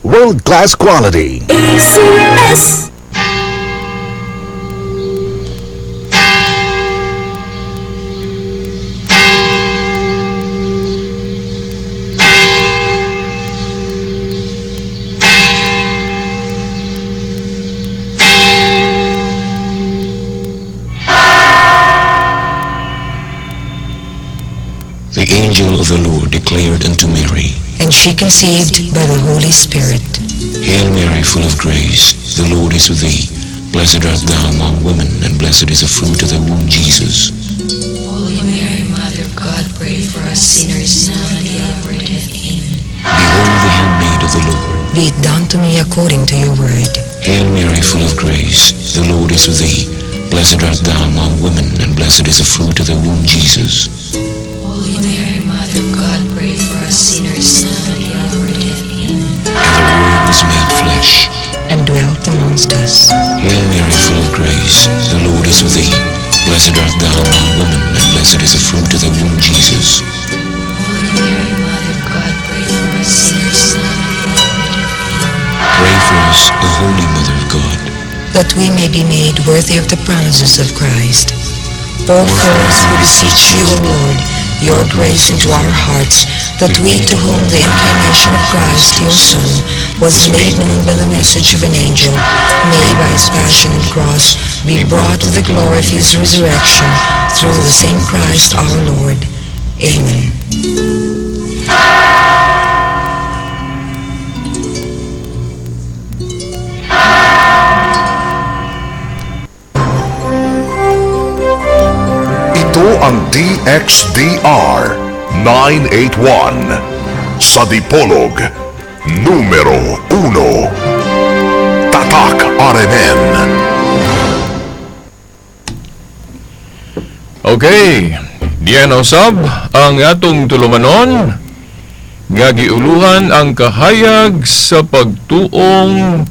World-class quality. ACS. The angel of the Lord declared unto Mary, And she conceived by the Holy Spirit. Hail Mary, full of grace, the Lord is with thee. Blessed art thou among women, and blessed is the fruit of thy womb, Jesus. Holy Mary, Mother of God, pray for us sinners now and at the hour of death. Amen. Behold the handmaid of the Lord. Be it done to me according to your word. Hail Mary, full of grace, the Lord is with thee. Blessed art thou among women, and blessed is the fruit of thy womb, Jesus. Holy Mary, Mother of God, pray for us sinners now and at the hour of death. Amen. And the Word was made flesh. And dwelt amongst us. Hail Mary, full of grace, the Lord is with thee. Blessed art thou among women, and blessed is the fruit of thy womb, Jesus. Holy Mary, Mother of God, pray for us sinners now and at the hour of death. Amen. Pray for us, O Holy Mother of God. That we may be made worthy of the promises of Christ. Pour forth, we beseech you, O Lord, your grace into our hearts, that we to whom the incarnation of Christ, your Son, was made known by the message of an angel, may by his passion and cross be brought to the glory of his resurrection, through the same Christ our Lord. Amen. Ito ang DXDR 981 sa Dipolog, numero 1. Tatak RMN. Okay, diyan usab ang atong tulumanon nga giuluhan ang kahayag sa pagtuong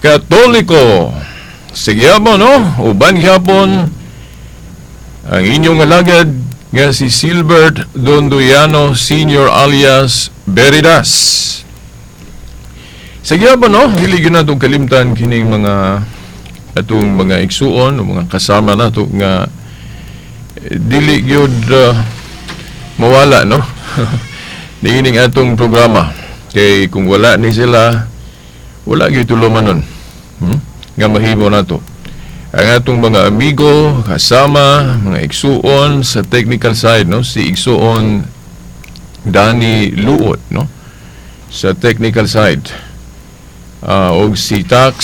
Katoliko. Sige mo no, uban gyapon ang inyong alagad nga si Silbert Dondoyano Senior alias Beridas. Sige ba no, dili gyud natong kalimtan kining mga atong mga igsuon o mga kasama nato nga dili gyud mawala no niining atong programa kay kung wala ni sila wala gyud tulumanon, nga mahimo nato ang atong mga amigo kasama mga igsuon sa technical side no, si igsuon Danny Luot no sa technical side, og si Tax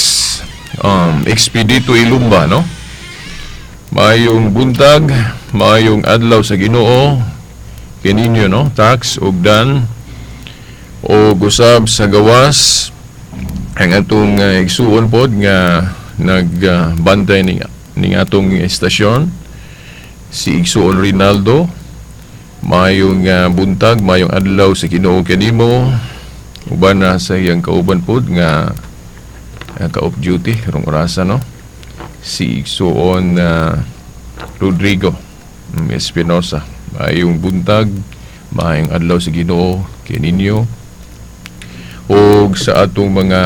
Expedito Ilumba no. Maayong buntag, maayong adlaw sa Ginoo kininyo no, Tax ug Dan, o gusab sa gawas ang atong igsuon pod nga nagbantay ning atong estasyon, si Igsuon Rinaldo. Maayong buntag, maayong adlaw sa Ginoo kanimo, uban na sa iyang kauban pod nga ka-off duty karong orasa no, si Igsuon Rodrigo Espinosa. Maayong buntag, maayong adlaw sa Ginoo kininyo ug sa atong mga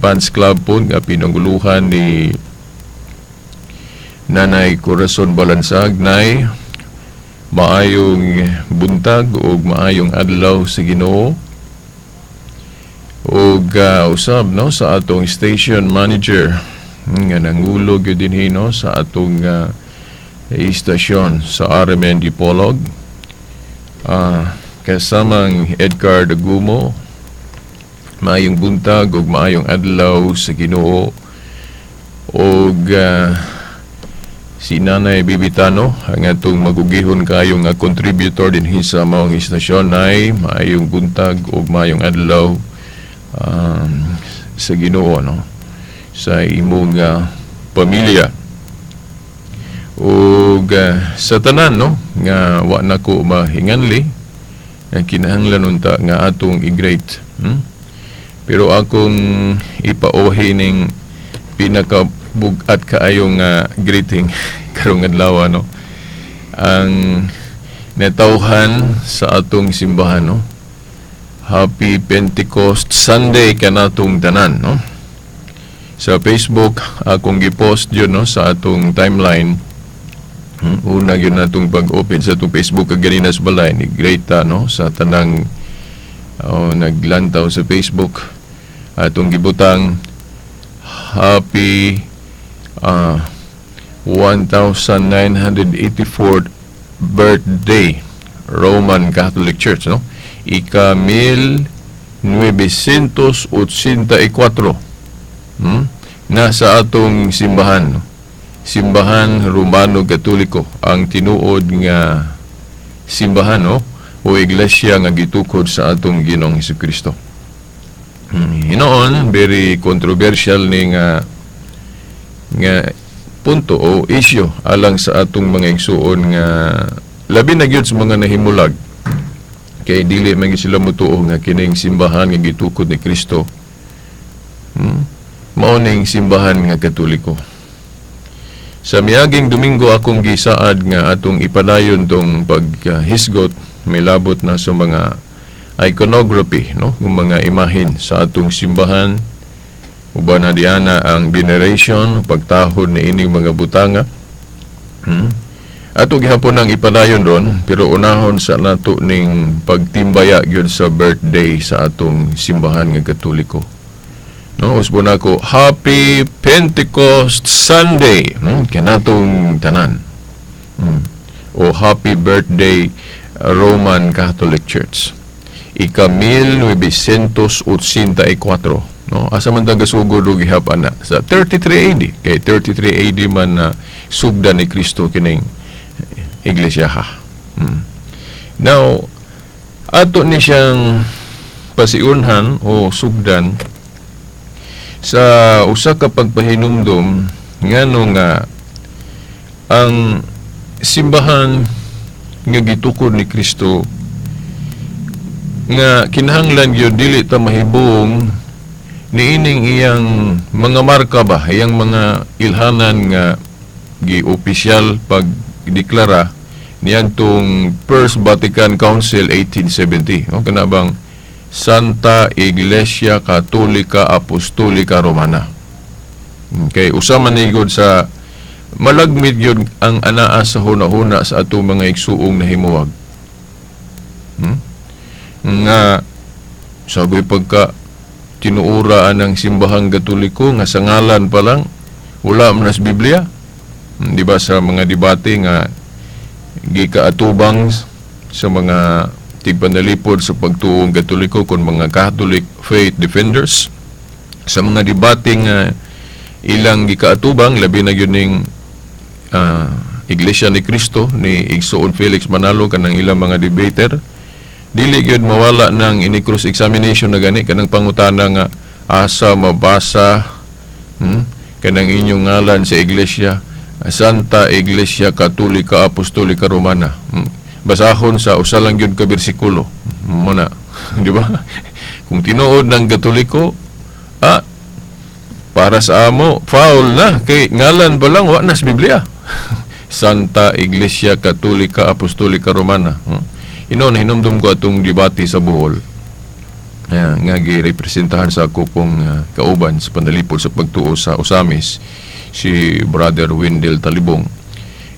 fans club po nga pinanguluhan ni Nanay Corazon Balansag. Nay, maayong buntag ug maayong adlaw sa Ginoo. Ug usab no sa atong station manager nga nangulo gyud dinhi no sa atong istasyon sa RMN Dipolog, kasamang Edgar Dagumo, maayong buntag ug maayong adlaw sa Ginoo. Ug si Nanay Bibitano ang atong magugihon kayo nga contributor dinhi sa maong istasyon, nay, maayong buntag ug maayong adlaw sa Ginoo no sa imong pamilya ug sa tanan no nga wa na ko mahinganli ang kinahanglan unta nga atong i-great, Pero akong ipauhi ning pinakabugat kaayo nga greeting karong adlaw no, ang natawhan sa atong simbahan no. Happy Pentecost Sunday kanatong tanan, no? Sa Facebook akong gipost yun, no, sa atong timeline. Una yun natong pag-open sa atong Facebook kag ganina sa balay ni Greta, no, sa tanang, oh, naglantaw sa Facebook, atong gibutang happy 1984th birthday, Roman Catholic Church, no, ika 1984 nasa atong simbahan, no? Simbahan Romano Katoliko, ang tinuod nga simbahan, no, o iglesia nga gitukod sa atong Ginoong Hesukristo. Hinoon very controversial ni nga nga punto o issue alang sa atong mga igsuon nga labi na gyud sa mga nahimulag, kay dili man gyud sila motuo nga kining simbahan nga gitukod ni Kristo mao ning simbahan nga Katoliko. Sa miaging Domingo akong gisaad nga atong ipadayon tong paghisgot may labot na sa mga iconography, no, ng mga imahin sa atong simbahan, uban na diana ang veneration, pagtahod ni ining mga butanga. Ato gihapon ang ipadayon ron, pero unahon sa nato ning pagtimbaya gyud sa birthday sa atong simbahan nga Katoliko. No, usbon ako, Happy Pentecost Sunday, no, kanatong tanan. O happy birthday, Roman Catholic Church. Ika 1984, no? Asa man ta gasugod og gihap ana sa 33 AD, kay 33 AD man na sugdan ni Kristo kining iglesia ha. Now, ato ni siyang pasiunhan o sugdan sa usa ka pagpahinumdom ngano nga ang simbahan nga gitukod ni Kristo nga kinahanglan gyud dili ta mahibong niining iyang mga marka ba, iyang mga ilhanan nga gi-opisyal pagdeklara niadtong First Vatican Council 1870, no, kana bang Santa Iglesia Katolika Apostolika Romana. Okay, usa man ni gud sa malagmit gyud ang anaa sa hunahuna sa atong mga igsuong nahimuwag. Nga sabi pagka tinuura ang simbahang Katoliko nga sa ngalan pa lang wala man sa Biblia. Di ba sa mga debate nga gikaatubang sa mga tigpanalipod sa pagtuong Katoliko kon mga Catholic faith defenders, sa mga debate nga ilang gikaatubang, labi na gyud ning Iglesia ni Cristo ni Igsoon Felix Manalo, kanang ilang mga debater, dili gyud mawala ng ini cross examination na gani kanang pangutana nga asa mabasa kanang inyong ngalan sa iglesia, Santa Iglesia Katolika Apostolika Romana. Basahon sa usa lang gyud ka bersikulo muna, di ba? Kung tinuod ng Katoliko, para sa amo foul na kay ngalan pa lang wa na sa Biblia. Santa Iglesia Katolika Apostolika Romana. Ino hinumdum ko atong debate sa Bohol. Ayan, nga girepresentahan sa ako kong kauban sa panalipod sa pagtuo sa Osamis, si Brother Wendell Talibong,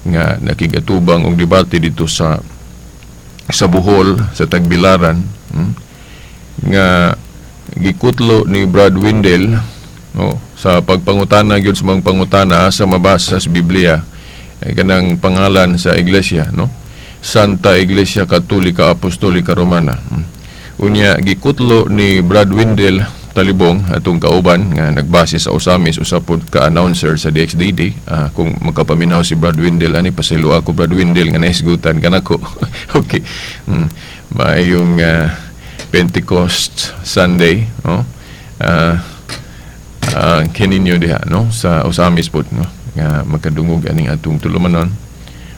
nga nakigatubang og debate dito sa Bohol sa Tagbilaran, nga gikutlo ni Brad Wendell, no, sa pagpangutana gyud sa mga pangutana sa mabasa sa Biblia ay kanang pangalan sa iglesia, no, Santa Iglesia Katolika Apostolika Romana. Unya gikutlo ni Brad Wendell Talibong, atong kauban nga nagbase sa Osamis, usa pod ka announcer sa DXDD. Kung magkapaminaw si Brad Wendell ani, pasaylo ako, Brad Wendell, nga nahisgutan kanako. Okay. Maayong Pentecost Sunday, no? Kininyo diha, no, sa Osamis pod, no, nga makadungog aning atong tulumanon.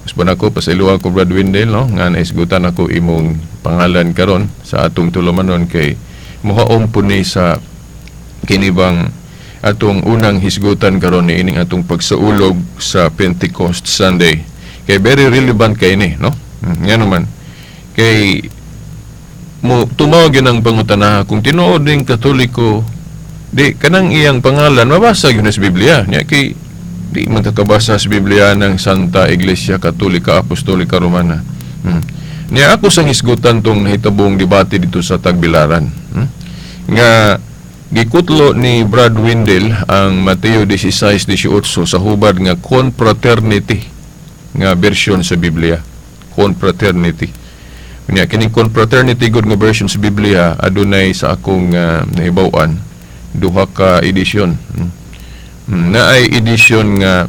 Usbon ako, pasaylo ako, Brad Wendell, no, nga nahisgutan ako imong pangalan karon sa atong tulumanon kay muhaom po ni sa kinibang atong unang hisgutan karon ni ining atong pagsaulog sa Pentecost Sunday. Kay very relevant kay ni, no? Nga naman kay Mo tumawag yun ang pangutana kung tinuod ning Katoliko, di kanang iyang pangalan mabasa gyud sa Biblia nya, kay di man kakabasa sa Biblia ng Santa Iglesia Katolika Apostolika Romana. Niya ako sang hisgutan tong nahitabong debate dito sa Tagbilaran, Nga gikutlo ni Brad Windel ang Mateo 16:18 sa hubad nga confraternity nga version sa Biblia. Confraternity. Unya kining confraternity gud nga version sa Biblia, adunay sa akong nahibaw-an duha ka edisyon. Naay edisyon nga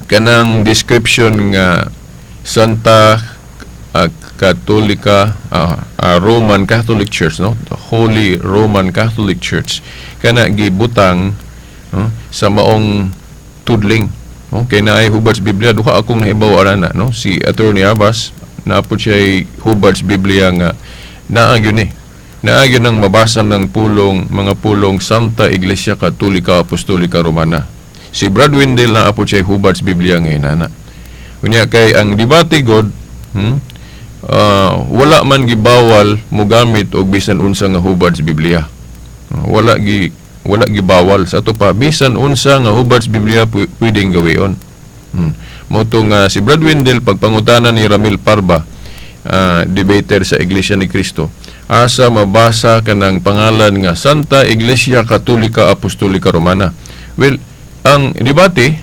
kanang description nga Santa Katolika Roman Catholic Church, no, the Holy Roman Catholic Church, kana gibutang, no, sa maong tudling, no? Kay naay hubad sa Biblia, duha akong nahibaw na, no? Si Attorney Abbas naa po siya hubad sa Biblia nga naa gyud ni, naa gyud nang mabasa ng pulong, mga pulong Santa Iglesia Katolika Apostolika Romana. Si Brad Windel naa po siya hubad sa Biblia ngayon ana. Unya kay ang debate god, wala man gibawal mogamit og bisan unsa nga hubad sa Biblia. Wala gibawal sa ato pa, bisan unsa nga hubad sa Biblia pwedeng gawion. Mao to nga si Brad Windel, pagpangutana ni Ramil Parba, debater sa Iglesia ni Cristo, asa mabasa kanang pangalan nga Santa Iglesia Katolika Apostolika Romana? Well, ang debate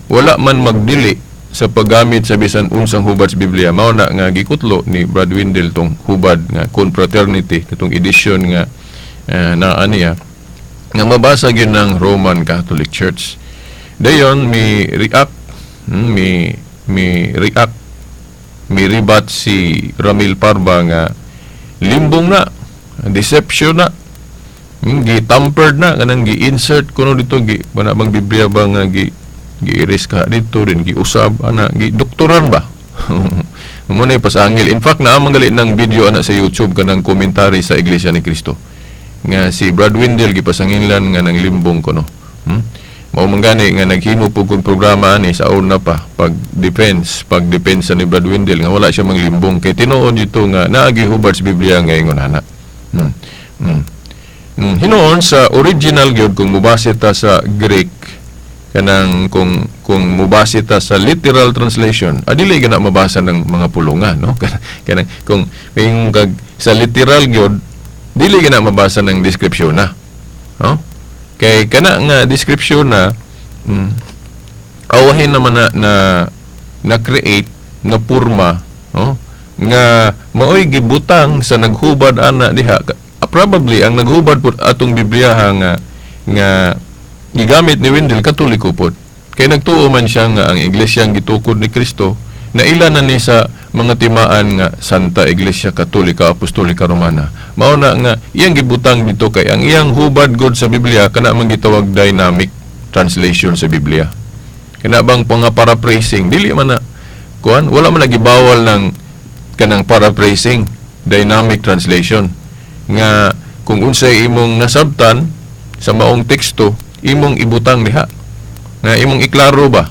wala man magdili sa paggamit sa bisan unsang hubad sa Biblia. Mao na nga gikutlo ni Brad Windel tong hubad nga confraternity, katong edisyon nga naa niya nga mabasa gyud ng Roman Catholic Church. Dayon mi react, mi react, mi rebat si Ramil Parba nga limbong na, deception na, gi-tampered na, kanang gi-insert kuno dito, gi wala bang Biblia ba nga gi gi-erase ka dito din, giusab ana, gi doktoran ba mo na pasangil. In fact, naa man gali ng video ana sa YouTube, kanang commentary sa Iglesia ni Cristo nga si Brad Windel gipasanginlan nga nang limbong kuno. Mao man gani nga naghimo pud kong programa ani sa una pa, pag defense, pag depensa ni Brad Windel nga wala siya manglimbong, kay tinuod dito nga naagi hubad sa Biblia nga ingon ana. Hinuon sa original gyud, kung mobase ta sa Greek, kanang kung mobase ta sa literal translation, adili gana mabasa ng mga pulungan, no? Kanang kung may kag sa literal gyud, dili gana mabasa ng description na, no? Kay kana nga description na, awahin naman na na na create na purma, no, nga maoy gibutang sa naghubad ana diha. Probably ang naghubad pud atong Biblia nga nga gigamit ni Wendell, Katoliko pod, kay nagtuo man siya nga ang iglesia ang gitukod ni Kristo na ila na ni sa mga timaan nga Santa Iglesia Katolika Apostolika Romana. Mao na nga iyang gibutang dito, kay ang iyang hubad god sa Biblia, kana man gitawag dynamic translation sa Biblia, kana bang nga paraphrasing. Dili man na kuan, wala man nagibawal ng kanang paraphrasing, dynamic translation nga kung unsay imong nasabtan sa maong teksto, imong ibutang diha, nga imong iklaro ba,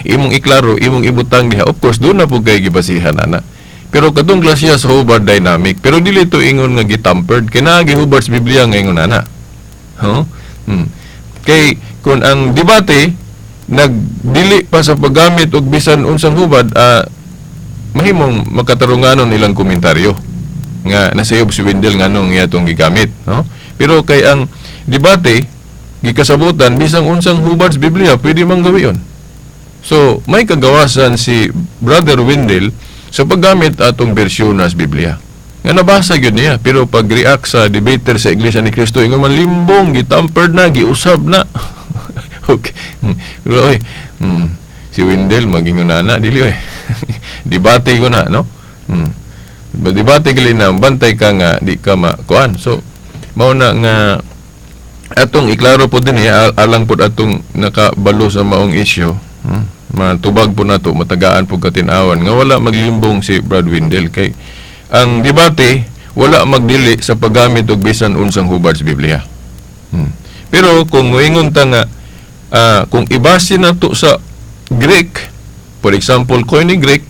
imong iklaro, imong ibutang diha. Of course, doon na po kay gibasihan ana, pero katong klasiya sa hubad, dynamic, pero dili to ingon nga gitampered, kay naa gihubad sa Biblia nga ingon ana, huh? Kay kung ang debate nagdili pa sa paggamit og bisan unsang hubad, mahimong makatarunganon ilang komentaryo nga nasayop si Wendell nganong iya tong gigamit, no? Pero kay ang debate gikasabutan bisang unsang hubad sa Biblia pwede mang gawion, so may kagawasan si Brother Wendell sa paggamit atong bersyon sa Biblia nga nabasa gyud niya. Pero pag react sa debater sa Iglesia ni Cristo, ingon man limbong, gitampered na, giusab na. Okay. Pero oy, si Wendell magingon na na, dili oy, debate ko na, no? Debate gali na, bantay ka nga di ka makuan. So mao na nga atong iklaro po din eh, alang po atong nakabalo sa maong issue, Matubag po nato, matagaan po katinawan nga wala maglimbong si Brad Windel, kay ang debate wala magdili sa paggamit og bisan unsang hubad sa Biblia. Pero kung moingon ta nga kung ibase na to sa Greek, for example, Koine Greek,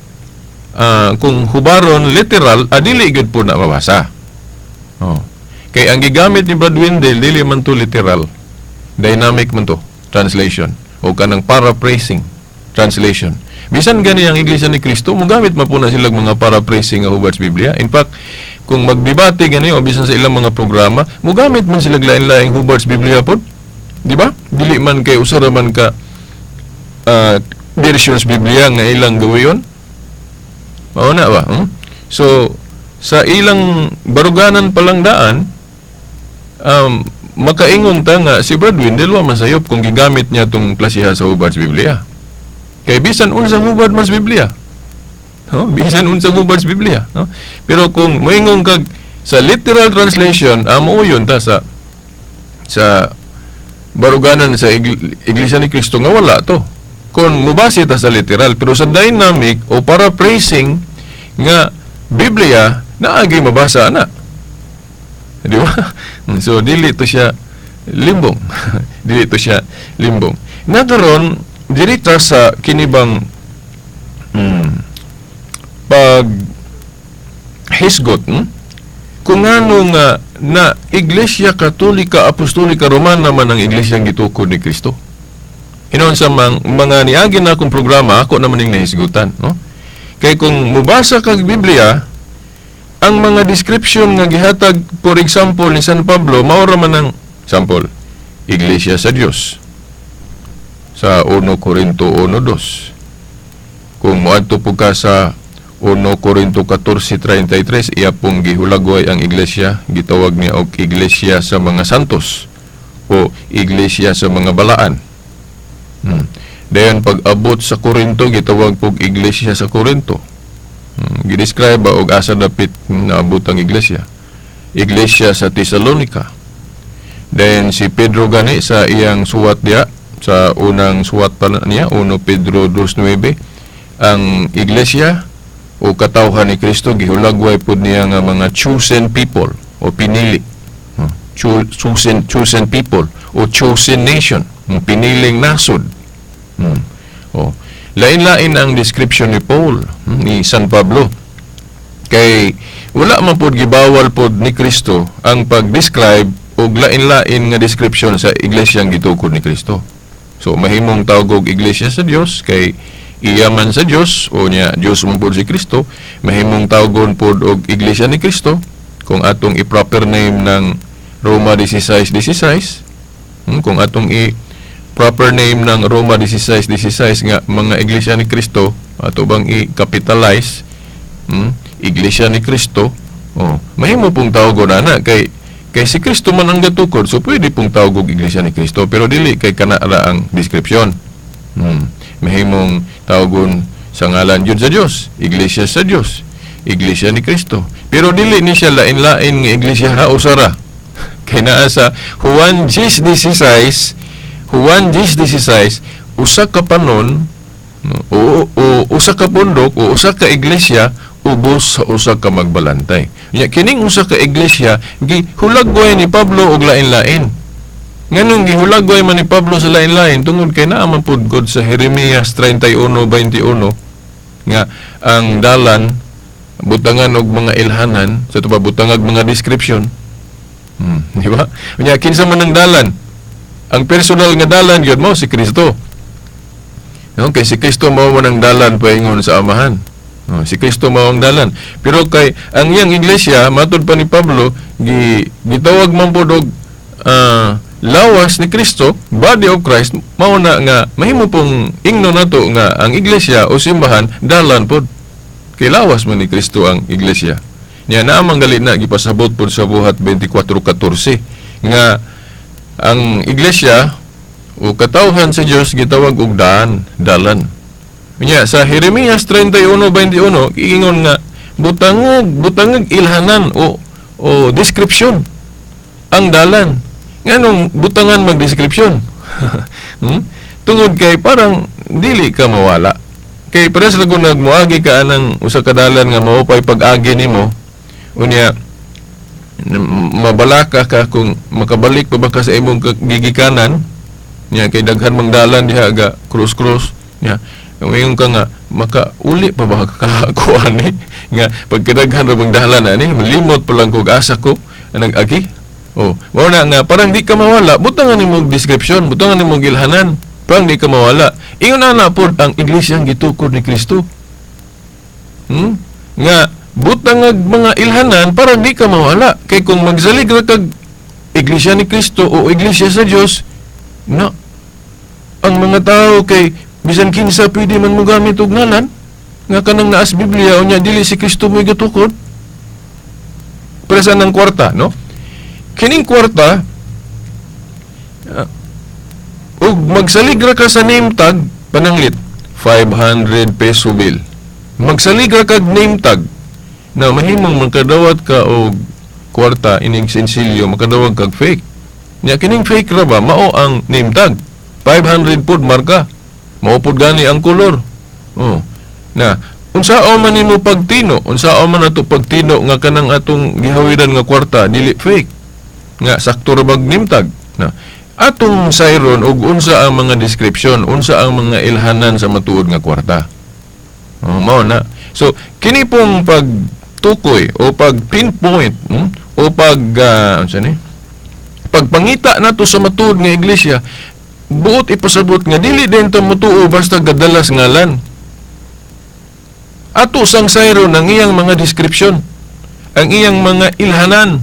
Kung hubaron literal, adili gyud po na mabasa. Oh. Kay ang gigamit ni Brad Wendell dili man to literal. Dynamic man to translation o kanang paraphrasing translation. Bisan gani ang Iglesia ni Cristo, mogamit man po na sila mga paraphrasing nga hubad sa Biblia. In fact, kung magdebate gani o bisan sa ilang mga programa, mogamit man sila lain-laing hubad sa Biblia pod. Di ba? Dili man kay usa ra man ka versions Biblia nga ilang gawayon. Mao na ba? Hmm? So, sa ilang baruganan palang daan, makaingon ta nga si Brad Wendell wa man sayop kung gigamit niya tong klasiha sa hubad sa Biblia. Kay bisan unsang hubad man sa Biblia. No? Bisan unsang hubad sa Biblia, no? Pero kung moingon kag sa literal translation, amo yun ta sa baruganan sa Iglesia ni Cristo nga wala to. Kung mubase ta sa literal, pero sa dynamic o paraphrasing nga Biblia, naagi mabasa na. Di ba? So, dili to siya limbong. Dili to siya limbong. Nakaron, diri ta sa kinibang pag hisgot, Kung ano nga na Iglesia Katolika Apostolika Romana man ang iglesia ang gitukod ni Kristo. Hinuon sa mga niagi na akong programa, ako naman yung nahisgutan, no? Kay kung mubasa kag Biblia, ang mga description nga gihatag, for example, ni San Pablo, mao ra man ang sample, Iglesia sa Dios. Sa 1 Corinto 1:2. Kung moadto po ka sa 1 Corinto 14:33, iya pong gihulagway ang iglesia, gitawag niya og iglesia sa mga santos o iglesia sa mga balaan. Dayon pag-abot sa Corinto, gitawag pog iglesia sa Corinto. Gidescribe ba og asa dapit naabot ang iglesia? Iglesia sa Tesalonica. Then si Pedro gani sa iyang suwat diya, sa unang suwat pa niya, 1 Pedro 2:9, ang iglesia o katawhan ni Kristo gihulagway pud niya nga mga chosen people o pinili. Chosen people o chosen nation, ang piniling nasod. Oh. Lain-lain ang description ni Paul, ni San Pablo. Kay wala man pod gibawal pod ni Kristo ang pag-describe og lain-lain nga description sa iglesia ang gitukod ni Kristo. So mahimong tawag og iglesia sa Dios kay iya man sa Dios o niya Dios man pod si Kristo, mahimong tawgon pod og iglesia ni Kristo kung atong i-proper name ng Roma 16:16, kung atong i-proper name ng Roma 16:16 nga mga iglesia ni Kristo, ato bang i-capitalize, iglesia ni Kristo, oh, mahimo pong tawgon ana kay si Kristo man ang gatukod, so pwede pong tawag og iglesia ni Kristo, pero dili kay kana ra ang description. Mahimong tawagon sa ngalan yun sa Dios, iglesia sa Dios, iglesia ni Kristo. Pero dili ni siya lain-lain nga iglesia ha usara. Kay naa sa Juan 10:16, Juan 10:16, usa ka panon, no, o usa ka pundok o usa ka iglesia ubos sa usa ka magbalantay. Nya kining usa ka iglesia gihulagway ni Pablo og lain-lain. Nganong gihulagway man ni Pablo sa lain-lain tungod kay naa man pud god sa Jeremias 31:21 nga ang dalan butangan og mga ilhanan sa tuba butangag mga description. Di ba? Unya kinsa man ang dalan? Ang personal nga dalan gyud mao si Kristo. No, kay si Kristo mao man ang dalan paingon sa Amahan. No, si Kristo mao ang dalan. Pero kay ang iyang iglesia matud pa ni Pablo gitawag man pod og lawas ni Kristo, body of Christ, mao na nga mahimo pong ingno nato nga ang iglesia o simbahan dalan pod. Kay lawas man ni Kristo ang iglesia. Nya naa man gali na gipasabot pod sa Buhat 24:14 nga ang iglesia o katawhan sa Dios gitawag og dalan. Nya sa Jeremias 31:21 giingon nga butangog ilhanan o description ang dalan. Nganong butangan mag-description? Tungod kay parang dili ka mawala. Kay pares ra kung nagmuagi ka anang usa ka dalan nga mao pay pag-agi nimo, unya mabalaka ka kung makabalik pa ba ka sa imong gigikanan, nya kay daghan mang dalan diha ga cross-cross, nya Ngayon ka nga makauli pa ba ka kuan ni nga pagkadaghan ra bang dalan ani, malimot pa lang kog asa ko nag-agi. Oh, mao na nga parang di ka mawala, butangan nimo og description, butangan nimo og ilhanan, parang di ka mawala. Ingon ana pod ang iglesia gitukod ni Kristo. Nga butang ag mga ilhanan para di ka mawala. Kay kung magsalig ra kag iglesia ni Kristo o iglesia sa Dios, na ang mga tao kay bisan kinsa pwede man mogamit og ngalan nga kanang naas Biblia, unya dili si Kristo mo'y gatukod. Presa ng kwarta, no? Kining kwarta, ug magsalig ra ka sa name tag, pananglit 500 peso bill. Magsalig ra kag name tag na mahimong makadawat ka og kwarta ining sensilyo, makadawat kag fake. Nya kining fake ra ba mao ang name tag 500 pud marka, mao pud gani ang kolor. Oh. Na unsaon man nimo pagtino, unsaon man ato pagtino nga kanang atong gihawiran nga kwarta dili fake, nga sakto ra bag name tag. Na atong sayron og unsa ang mga description, unsa ang mga ilhanan sa matuod nga kwarta. Oh, mao na. So kini pong pagtukoy o pag pinpoint, o pag unsa ni? Pagpangita nato sa matuod nga iglesia, buot ipasabot nga dili din ta motuo basta gadalas ngalan. Ato sang sayron ang iyang mga description, ang iyang mga ilhanan.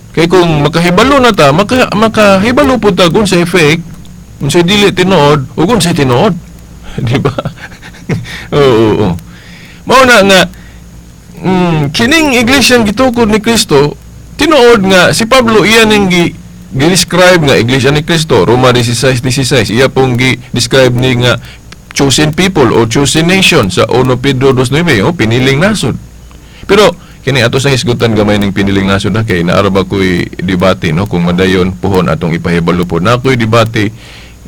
Kay kung makahibalo na ta, makahibalo po ta kung sa fake, kung sa dili tinuod, o kung sa tinuod. Di ba? Oo, oo. Mao na nga, kining iglesia gitukod ni Kristo, tinuod nga si Pablo iya ning gi-describe nga iglesia ni Kristo, Roma 16:16, iya pong gi-describe ni nga chosen people o chosen nation sa 1 Pedro 2:9, o piniling nasod. Pero kini ato sa hisgutan gamay ning piniling nasod na kay naara ba ko'y debate, no, kung madayon puhon atong ipahibalo po na ko'y debate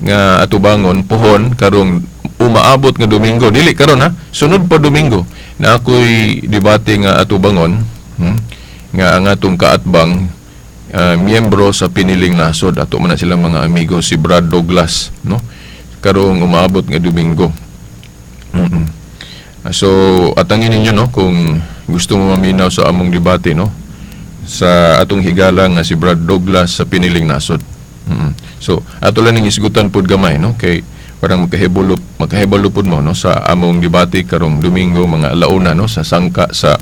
nga atubangon puhon karong umaabot nga Domingo, dili karon ha, sunod pa Domingo na ako'y debate nga atubangon, nga ang atong kaatbang miyembro sa piniling nasod, ato man na silang mga amigo si Brad Douglas, no, karong umaabot nga Domingo. So atangin ninyo, no, kung gusto mo maminaw sa among debate, no, sa atong higala nga si Brad Douglas sa piniling nasod. So ato lang ning isgutan pud gamay, no, kay parang makahibalo pud mo, no, sa among debate karong Domingo mga alauna, no, sa sangka sa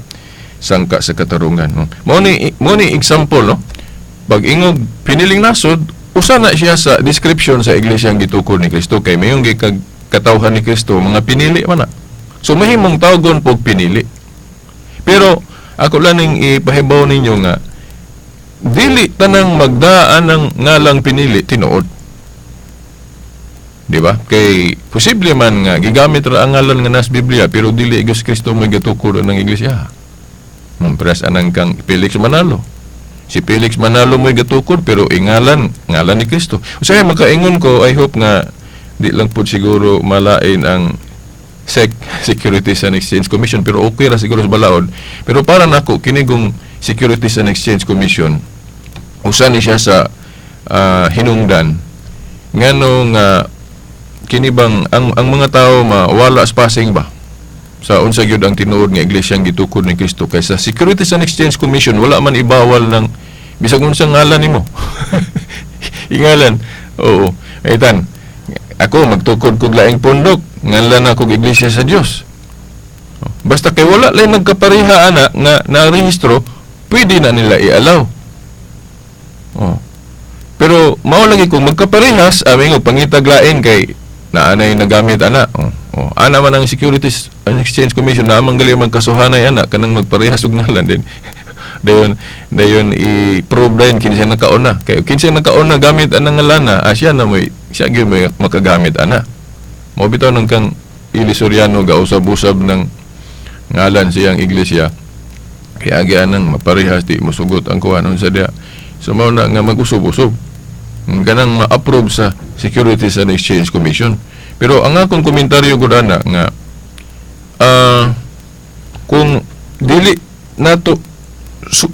katarungan, no. Mo ni example, no, pag ingog piniling nasod, usa na siya sa description sa iglesia ang gitukod ni Kristo kay mayong gikag katawhan ni Kristo mga pinili man na. So mahimong tawgon pog pinili. Pero ako lang ning ipahibaw ninyo nga dili tanang magdaan ng ngalang pinili tinuod. Di ba? Kay posible man nga gigamit ra ang ngalan nga nas Biblia pero dili Hesus Kristo may gitukod ng iglesia. Mumpres anang kang Felix Manalo. Si Felix Manalo mo'y gatukod pero ingalan, ngalan ni Kristo. Usahay makaingon ko, I hope nga di lang po siguro malain ang SEC, Securities and Exchange Commission, pero okay ra siguro sa balaod. Pero para nako kinigong Securities and Exchange Commission, usa ni siya sa hinungdan ngano nga kini bang ang mga tao mawala sa passing ba sa unsa gyud ang tinuod nga iglesia ang gitukod ni Kristo kaysa Securities and Exchange Commission wala man ibawal ng bisag unsang ngalan nimo. Ingalan. Oo. Eitan, ako magtukod kog laing pundok, ngalan ako og iglesia sa Dios. Basta kay wala lay nagkapareha ana nga narehistro, pwede na nila i-allow. Oh. Pero mao lagi kung magkaparehas, aming og pangitag lain kay naanay nagamit ana. Oh. Oh, ana man ang Securities and Exchange Commission na amang gali magkasuhanay ana kanang magparehas og ngalan din. Dayon i-prove dayon kinsa nakauna. Kay kinsa nakauna gamit anang ngalan na, siya na moy siya gyud moy makagamit ana. Mao bitaw nang kang Ili Soriano gausab-usab ng ngalan siyang iglesia. Kaya agi anang maparehas di mosugot ang kuan unsa diha. So mao na nga mag-usab-usab. Ganang ma-approve sa Securities and Exchange Commission. Pero ang akong komentaryo gud ana nga kung dili nato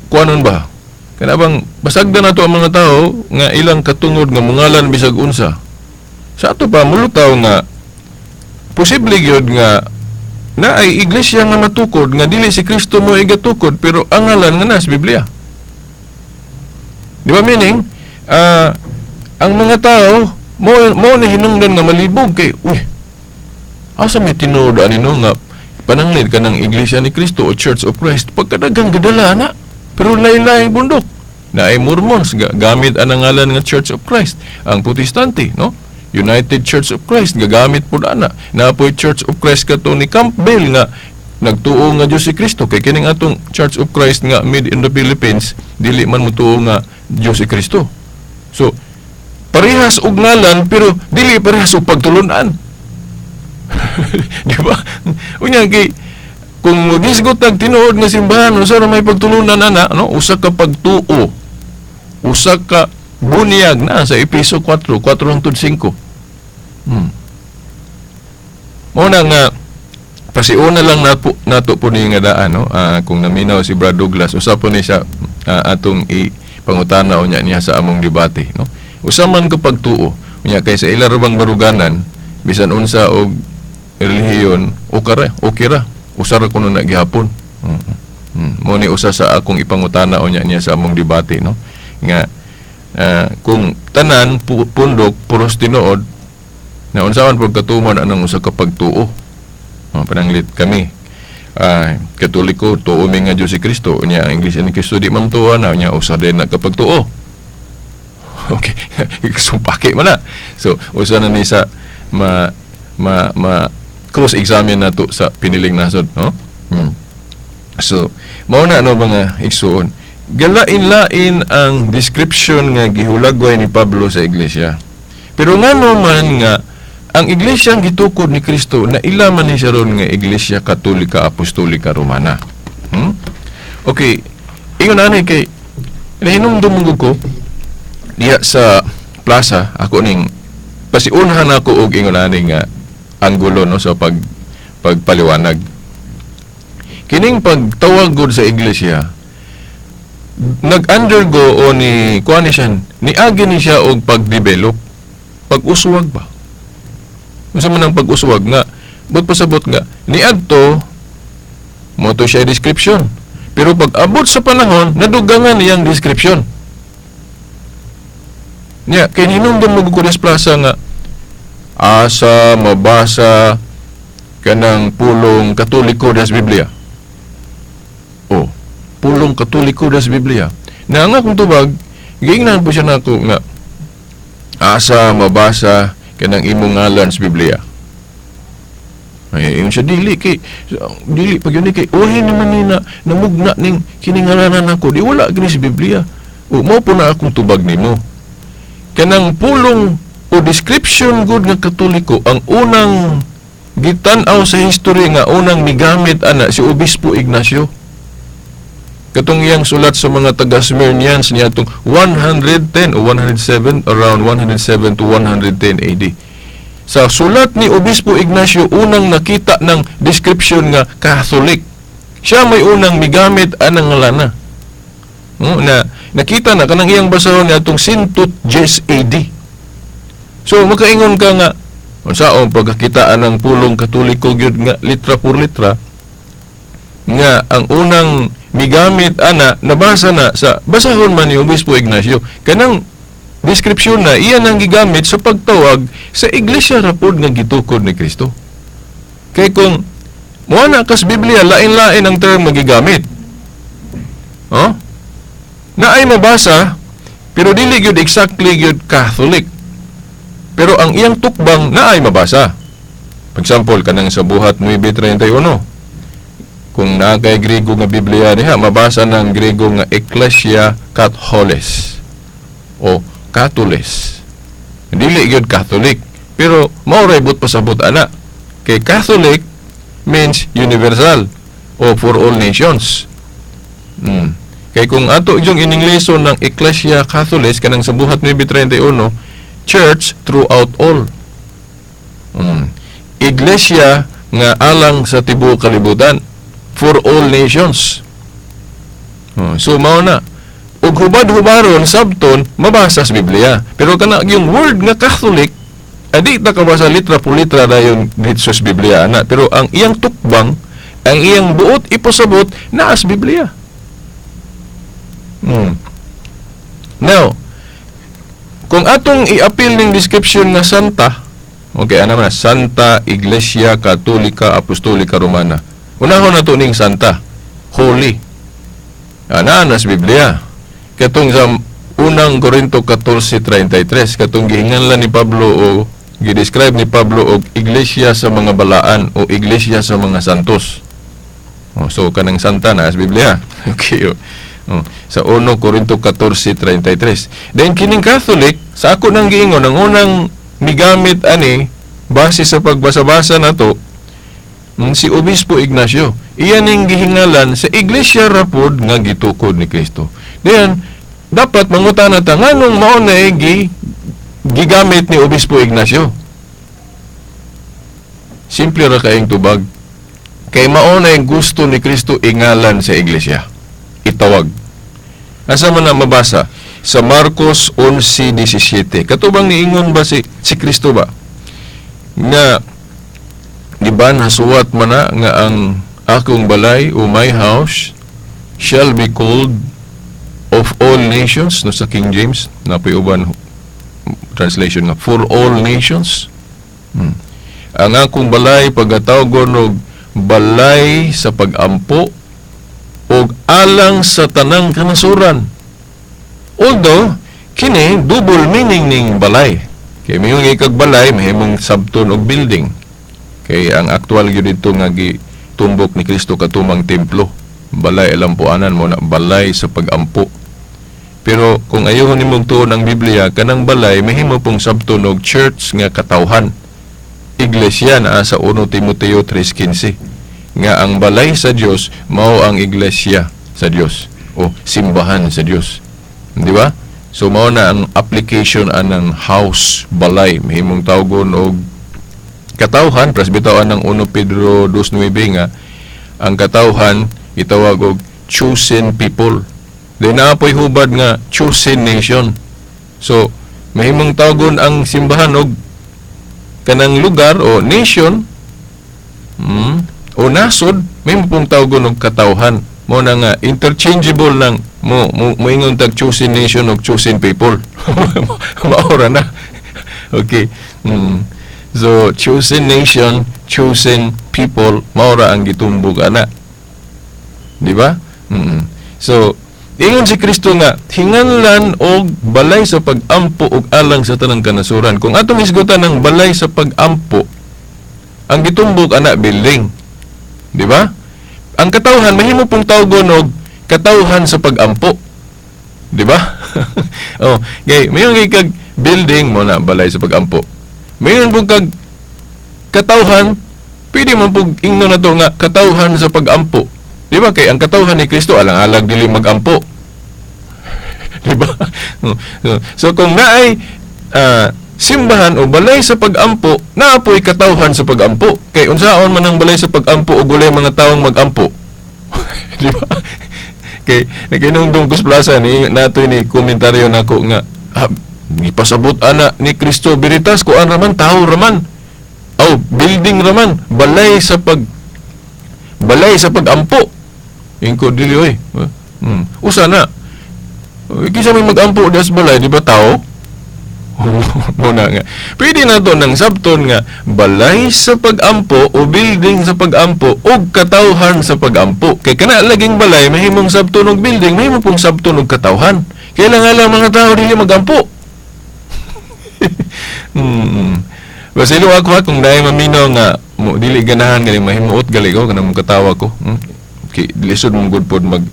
kuanon ba kana bang basagdan nato ang mga tao nga ilang katungod nga mungalan bisag unsa sa ato pa mulutaw nga Posible gyud nga na ay iglesia nga matukod nga dili si Kristo mo igatukod, pero ang ngalan nga nas Biblia. Di ba, meaning ang mga tao mo mo ni hinungdan nga malibog kay, uy, asa may tinuod ani, no, nga pananglid ka ng Iglesia ni Cristo o Church of Christ, pagkadagang gadala na, pero lain-laing bundok na ay Mormons gamit ang ngalan nga Church of Christ, ang Protestante, no, United Church of Christ gagamit pud ana, napoy Church of Christ kato ni Campbell nga nagtuo nga Dios si Kristo, kay kining atong Church of Christ nga made in the Philippines dili man motuo nga Dios si Kristo. So parehas og ngalan pero dili parehas og pagtulunan, di ba? Unya kay kung magisgot tag tinuod nga simbahan, unsa ra may pagtulunan ana, no? Usa ka pagtuo, usa ka bunyag na sa Epeso 4, 4 hangtod 5. Mao na nga pasiuna lang napo, nato po ni nga daan, no? Kung naminaw si Brad Douglas, usa po ni siya atong i pangutana unya niya sa among debate, no? Usa man ka pagtuo unya kay sa ila ra bang baruganan, bisan unsa og relihiyon, okay ra, okay ra, usa ra kuno na gihapon. Mo ni usa sa akong ipangutana unya niya sa among debate, no, nga kung tanan pundok puros tinuod na, unsaon pagkatuman anang usa ka pagtuo? Oh, pananglit kami Katoliko, tuo mi nga Diyos si Kristo, unya ang Iglesia ni Kristo di man tuo na, unya usa din na kapagtuo. Okay, sumpaki man na. So usa na ni sa ma ma ma cross examine nato sa piniling nasod, no. So mao na, no, mga igsuon, galain-lain ang description nga gihulagway ni Pablo sa iglesia, pero ngano man nga ang iglesia ang gitukod ni Kristo na ila man ni siya ron nga Iglesia Katolika Apostolika Romana? Okay, ingon ani kay nahinumdum ko diya sa plaza, ako ning pasiunhan ako og ingon ani nga anggulo, no, sa pagpaliwanag kining pagtawag gud sa iglesia, nag-undergo o ni kuan ni siya, niagi ni siya og pag-develop, pag-uswag ba. Unsa man ang pag-uswag nga but pasabot nga niadto mo to siya description, pero pag abot sa panahon nadugangan niyang description niya. Kay hinumdum mo ko sa plaza nga asa mabasa kanang pulong Katoliko das Biblia o pulong Katoliko das Biblia na nga akong tubag, giingnan po siya nako nga asa mabasa kanang imong ngalan sa Biblia. Ay, ingon siya, dili kay dili pag yun kay uhi naman ni na namugna ning kiningalanan ako, di wala gini sa Biblia. O mo po na akong tubag nimo, kanang pulong o description gud nga Katoliko, ang unang gitan-aw sa history nga unang migamit ana si Obispo Ignacio, katong iyang sulat sa mga taga Smyrnians niya, 110 o 107, around 107 to 110 AD. Sa sulat ni Obispo Ignacio unang nakita ng description nga Catholic. Siya may unang migamit anang ngalana. No, na nakita na kanang iyang basahon niya atong 110 AD. So makaingon ka nga unsaon pagkakita ang pulong Katoliko gyud nga litra por litra nga ang unang migamit ana nabasa na sa basahon man ni Obispo Ignacio. Kanang description na iyan ang gigamit sa pagtawag sa iglesia ra pod nga gitukod ni Kristo. Kay kung moana kas Biblia, lain-lain ang term nga gigamit. Oh? Na ay mabasa pero dili gyud exactly gyud Catholic. Pero ang iyang tukbang na ay mabasa. For example, kanang sa Buhat 9:31. Kung naa kay Grego nga Biblia diha, mabasa ng Grego nga Ecclesia Catholis o Catholis. Dili gyud Catholic, pero mao ray but pasabot ana. Kay Catholic means universal o for all nations. Kay kung ato yung iningleso ng Ecclesia Catholis kanang sa Buhat 9:31, church throughout all. Iglesia nga alang sa tibuok kalibutan, for all nations. Oh, so mao na. Ug hubad-hubaron sabton mabasa sa Biblia. Pero kana yung word nga Catholic Adi ta kabasa litra por litra dayon dito sa Biblia ana, pero ang iyang tukbang, ang iyang buot ipasabot naa sa Biblia. Now, kung atong i-appeal ning description nga Santa, okay, ano man na, Santa Iglesia Katolika Apostolika Romana. Unahon na to ning Santa, Holy. Ana na sa Biblia. Katong sa unang Korinto 14:33, katong gihinganlan ni Pablo o gi-describe ni Pablo og iglesia sa mga balaan o iglesia sa mga santos. Oh, so kanang Santa na sa Biblia. Okay. Oh. Oh, sa 1 Korinto 14:33. Then kining Catholic, sa ako nang giingon, ang unang migamit ani base sa pagbasa-basa nato, si Obispo Ignacio. Iyan ning gihingalan sa iglesia rapod nga gitukod ni Kristo. Then dapat mangutana ta nganong mao na gigamit ni Obispo Ignacio. Simple ra kaayong tubag. Kay mao na gusto ni Kristo ingalan sa iglesia. Itawag. Asa man na mabasa? Sa Marcos 11:17. Katubang niingon ba si Kristo ba? Nga di ba nasuwat man na nga ang akong balay o my house shall be called of all nations, no, sa King James napoy uban translation nga for all nations. Ang akong balay pagatawgon og balay sa pagampo og alang sa tanang kanasuran. Although kini double meaning ning balay. Kay moingon kag balay, mahimong sabton og building. Kay ang aktual gyud dito nga gitumbok ni Kristo katumang templo. Balay alampuanan mo na balay sa pagampo. Pero kung ayaw nimong tuon ang Biblia, kanang balay mahimo pong sabton og church nga katawhan. Iglesia naa sa 1 Timoteo 3:15 nga ang balay sa Dios mao ang iglesia sa Dios o simbahan sa Dios. Di ba? So mao na ang application anang house, balay, mahimong tawgon og katawhan, presbitawan ng 1 Pedro 2:9 nga ang katawhan itawag og chosen people. Then naa poy hubad nga chosen nation. So mahimong tawgon ang simbahan og kanang lugar o nation, o nasod, mahimo pong tawgon og katawhan. Mo na nga interchangeable nang mo moingon tag chosen nation og chosen people. Maora na. Okay. So chosen nation, chosen people, maora ang gitumbok ana. Di ba? So ingon si Kristo nga hinganlan og balay sa pagampo og alang sa tanang kanasuran. Kung atong hisgutan ang balay sa pagampo, ang gitumbok ana building. Di ba? Ang katawhan mahimo pong tawgon og katawhan sa pagampo. Di ba? Oh, kay mayon kay kag building mo na balay sa pagampo. Mayon pong kag katawhan, pwede man pong ingnon na to nga katawhan sa pagampo. Di ba? Kay ang katawhan ni Kristo alang-alang dili magampo. Di ba? So kung naay simbahan o balay sa pagampo, naapoy katawhan sa pagampo. Kay unsaon man ang balay sa pagampo og walay mga taong magampo. Di ba? Kay nagkinungdong ko sa plaza ni natoy ni komentaryo nako nga gipasabot ana ni Kristo Veritas kuan raman, tao raman. Aw, building raman, balay sa pagampo. Ingko dili oy. Usa na. Kisa may magampo das balay, di ba tao? Muna nga. Pwede na to ng sabton nga balay sa pagampo o building sa pagampo o katawhan sa pagampo. Kay kana laging balay mahimong sabton og building, mahimo pong sabton og katawhan. Kailangan lang mga tao dili magampo. Basilo ako ha, kung dahil maminaw nga mo, dili ganahan gali mahimuot gali ko kanang katawa ko. Kay lisod mong good pod mag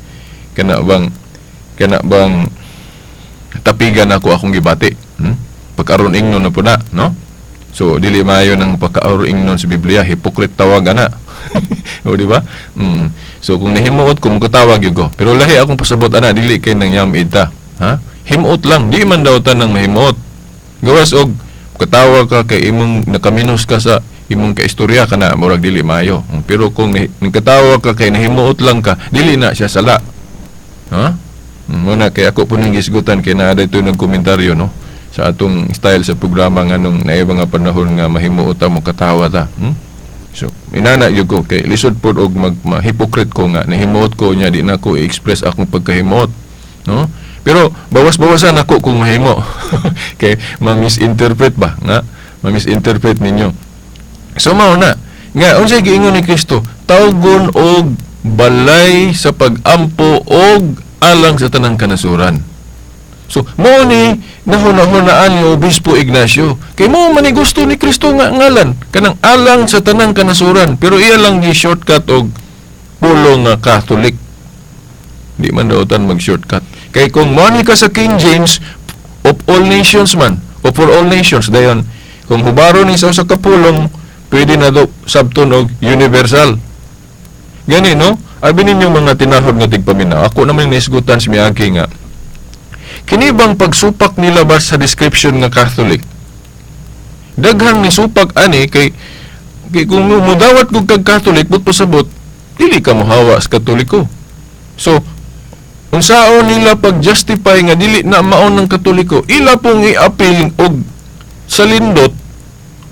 kana bang tapigan ako akong gibati. Pagkaron ingnon na po na, no? So dili maayo nang pagkaaron ingnon sa Biblia, hypocrite tawag ana. O di ba? So kung nahimuot ko mukatawag gyud ko. Pero lahi akong pasabot ana, dili kay nang yamid ta. Ha? Himuot lang, di man daw ta nang mahimuot. Gawas og katawa ka kay imong nakaminos ka sa imong kaistorya kana murag dili maayo. Pero kung nagkatawa ka kay nahimuot lang ka, dili na siya sala. Ha? Muna kay ako po ning gisgutan kay naa dito nagkomentaryo, no. Sa atong style sa programa nganong naay mga panahon nga mahimuot ta mo katawa ta. So, inana gyud ko kay lisod pod og mag ma-hypocrite ko nga nahimuot ko nya di na ko i-express akong pagkahimuot, no? Pero bawas-bawasan ako kung mahimo. Kay ma-misinterpret ba nga? Ma-misinterpret ninyo. So mao na nga unsay giingon ni Kristo, tawgon og balay sa pag-ampo og alang sa tanang kanasuran. So, mao ni nahuna-hunaan ni Obispo Ignacio. Kay mao man ni gusto ni Kristo nga ngalan, kanang alang sa tanang kanasuran, pero iya lang gi shortcut og pulong nga Catholic. Di man daotan mag-shortcut. Kay kung mo ni ka sa King James, of all nations man, o for all nations, dayon, kung hubaro ni sa usa ka pulong, pwede na do sabton og universal. Gani, no? Abi ninyo mga tinahod nga tigpaminaw. Ako naman naisgutan si miagi nga kini bang pagsupak nila ba sa description nga Catholic? Daghang ni supak ani kay kay kung mudawat kog kag Catholic, but pasabot dili ka mohawa sa Katoliko. So, unsaon nila pag-justify nga dili na maon ng Katoliko, ila pong i-appeal og sa lindot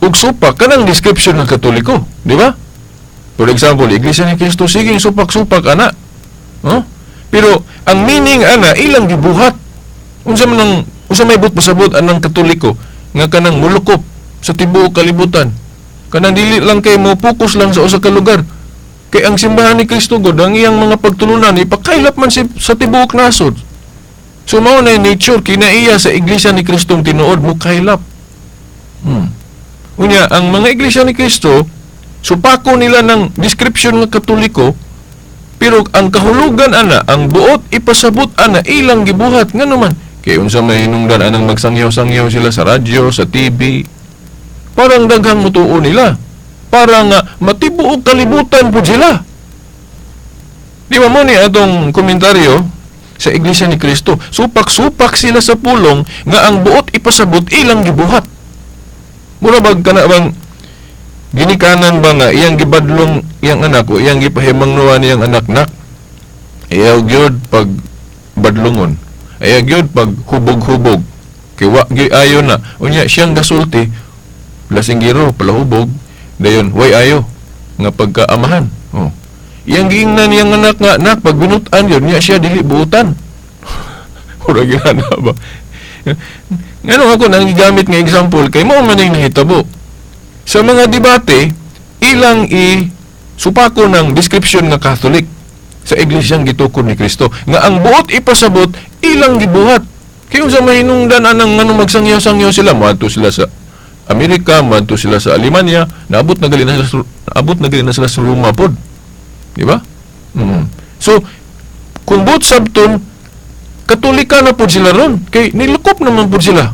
og supak kanang description ng Katoliko, di ba? For example, Iglesia ni Cristo, sige supak-supak ana. No? Pero ang meaning ana ilang gibuhat. Unsa man ang unsa may but pasabot anang Katoliko nga kanang mulukop sa tibuok kalibutan. Kanang dili lang kay mo focus lang sa usa ka lugar. Kay ang simbahan ni Kristo god ang iyang mga pagtulunan ipakaylap man si, sa tibuok nasod. So mao na nature kinaiya sa Iglesia ni Kristong tinuod mo kaylap. Unya ang mga Iglesia ni Kristo supako nila ng description nga Katoliko, pero ang kahulugan ana, ang buot ipasabot ana ilang gibuhat. Ngano man kay unsa may hinungdan anang magsangyaw-sangyaw sila sa radyo, sa TV, parang daghang mutuo nila, para nga matibuok kalibutan pud sila. Di ba mo ni atong komentaryo sa Iglesia ni Kristo, supak-supak sila sa pulong nga ang buot ipasabot ilang gibuhat. Mura bag kana bang ginikanan ba nga iyang gibadlong iyang anak o iyang gipahimangnuan iyang anak, nak, ayaw gyud pag badlongon, ayaw gyud pag hubog-hubog, kay wa gyud ayo na. Unya siyang gasulti, lasinggero palahubog, dayon way ayo nga pagkaamahan. Oh, iyang giingnan iyang anak nga, nak, pag binutan yun niya siya dili buutan. Mura gyud na ba? Ngano ako nang gigamit nga example kay mao man ning nahitabo sa mga debate, ilang i supako ng description nga Catholic sa iglesyang gitukod ni Kristo nga ang buot ipasabot ilang gibuhat. Kay unsa mahinungdan anang nganong magsangyaw-sangyaw sila, moadto sila sa Amerika, moadto sila sa Alemanya, naabot na gali na sila, naabot na gali na sila sa Roma pod. Di ba? So, kung buot sabton Katolika na pod sila ron kay nilukop naman pod sila.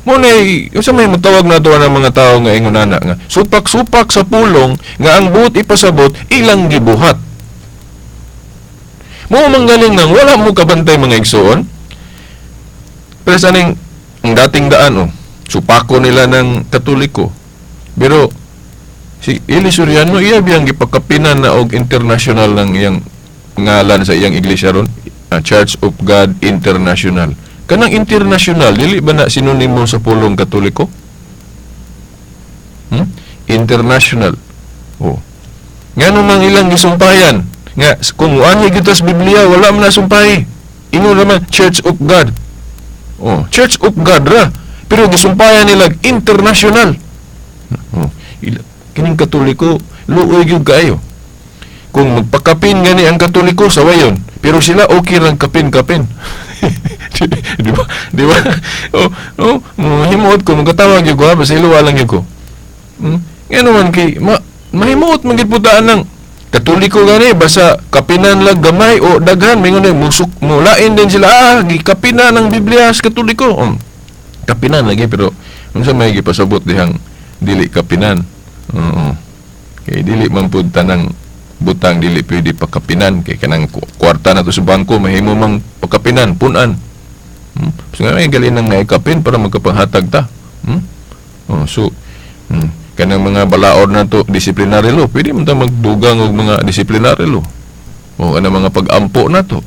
Mo na unsa may matawag na ato ang mga tao nga ingon ana nga supak-supak sa pulong nga ang buot ipasabot ilang gibuhat. Mo manggaling nang wala mo kabantay mga igsoon. Pero sa ning ang dating daan, oh, supako nila ng Katoliko. Pero si Eli Soriano iya biyang gipakapinan na og international ng iyang ngalan sa iyang iglesia ron, Church of God International. Kanang international dili ba na sinonimo sa pulong Katoliko? International. Oh. Ngano mang ilang gisumpayan nga kung anhi gyud sa Biblia wala man na sumpahi. Ingon naman Church of God. Oh, Church of God ra. Pero gisumpayan nila international. Oh, kining Katoliko luoy gyud kaayo. Kung magpakapin gani ang Katoliko sa wayon, pero sila okay lang kapin-kapin. Di ba? Di ba? Oh, oh, mahimuot ko, magkatawag gyud ko ha, basta iluwa lang gyud ko. Ngano man kay mahimuot man gyud putaan ng Katoliko gani basta kapinan lang gamay o daghan mingon din musuk mulain din sila, gikapinan ang Biblia sa Katoliko. Kapinan lagi pero unsa may gipasabot dihang dili kapinan. Oo. Kay dili man pud tanang butang dili pwede pakapinan kay kanang kwarta na to sa bangko mahimo mang pakapinan punan. So nga may gali nang naikapin para magkapanghatag ta. Oh, so kanang mga balaod na to disciplinary law, pwede man ta magdugang og mga disciplinary law. O kanang mga pag-ampo na to.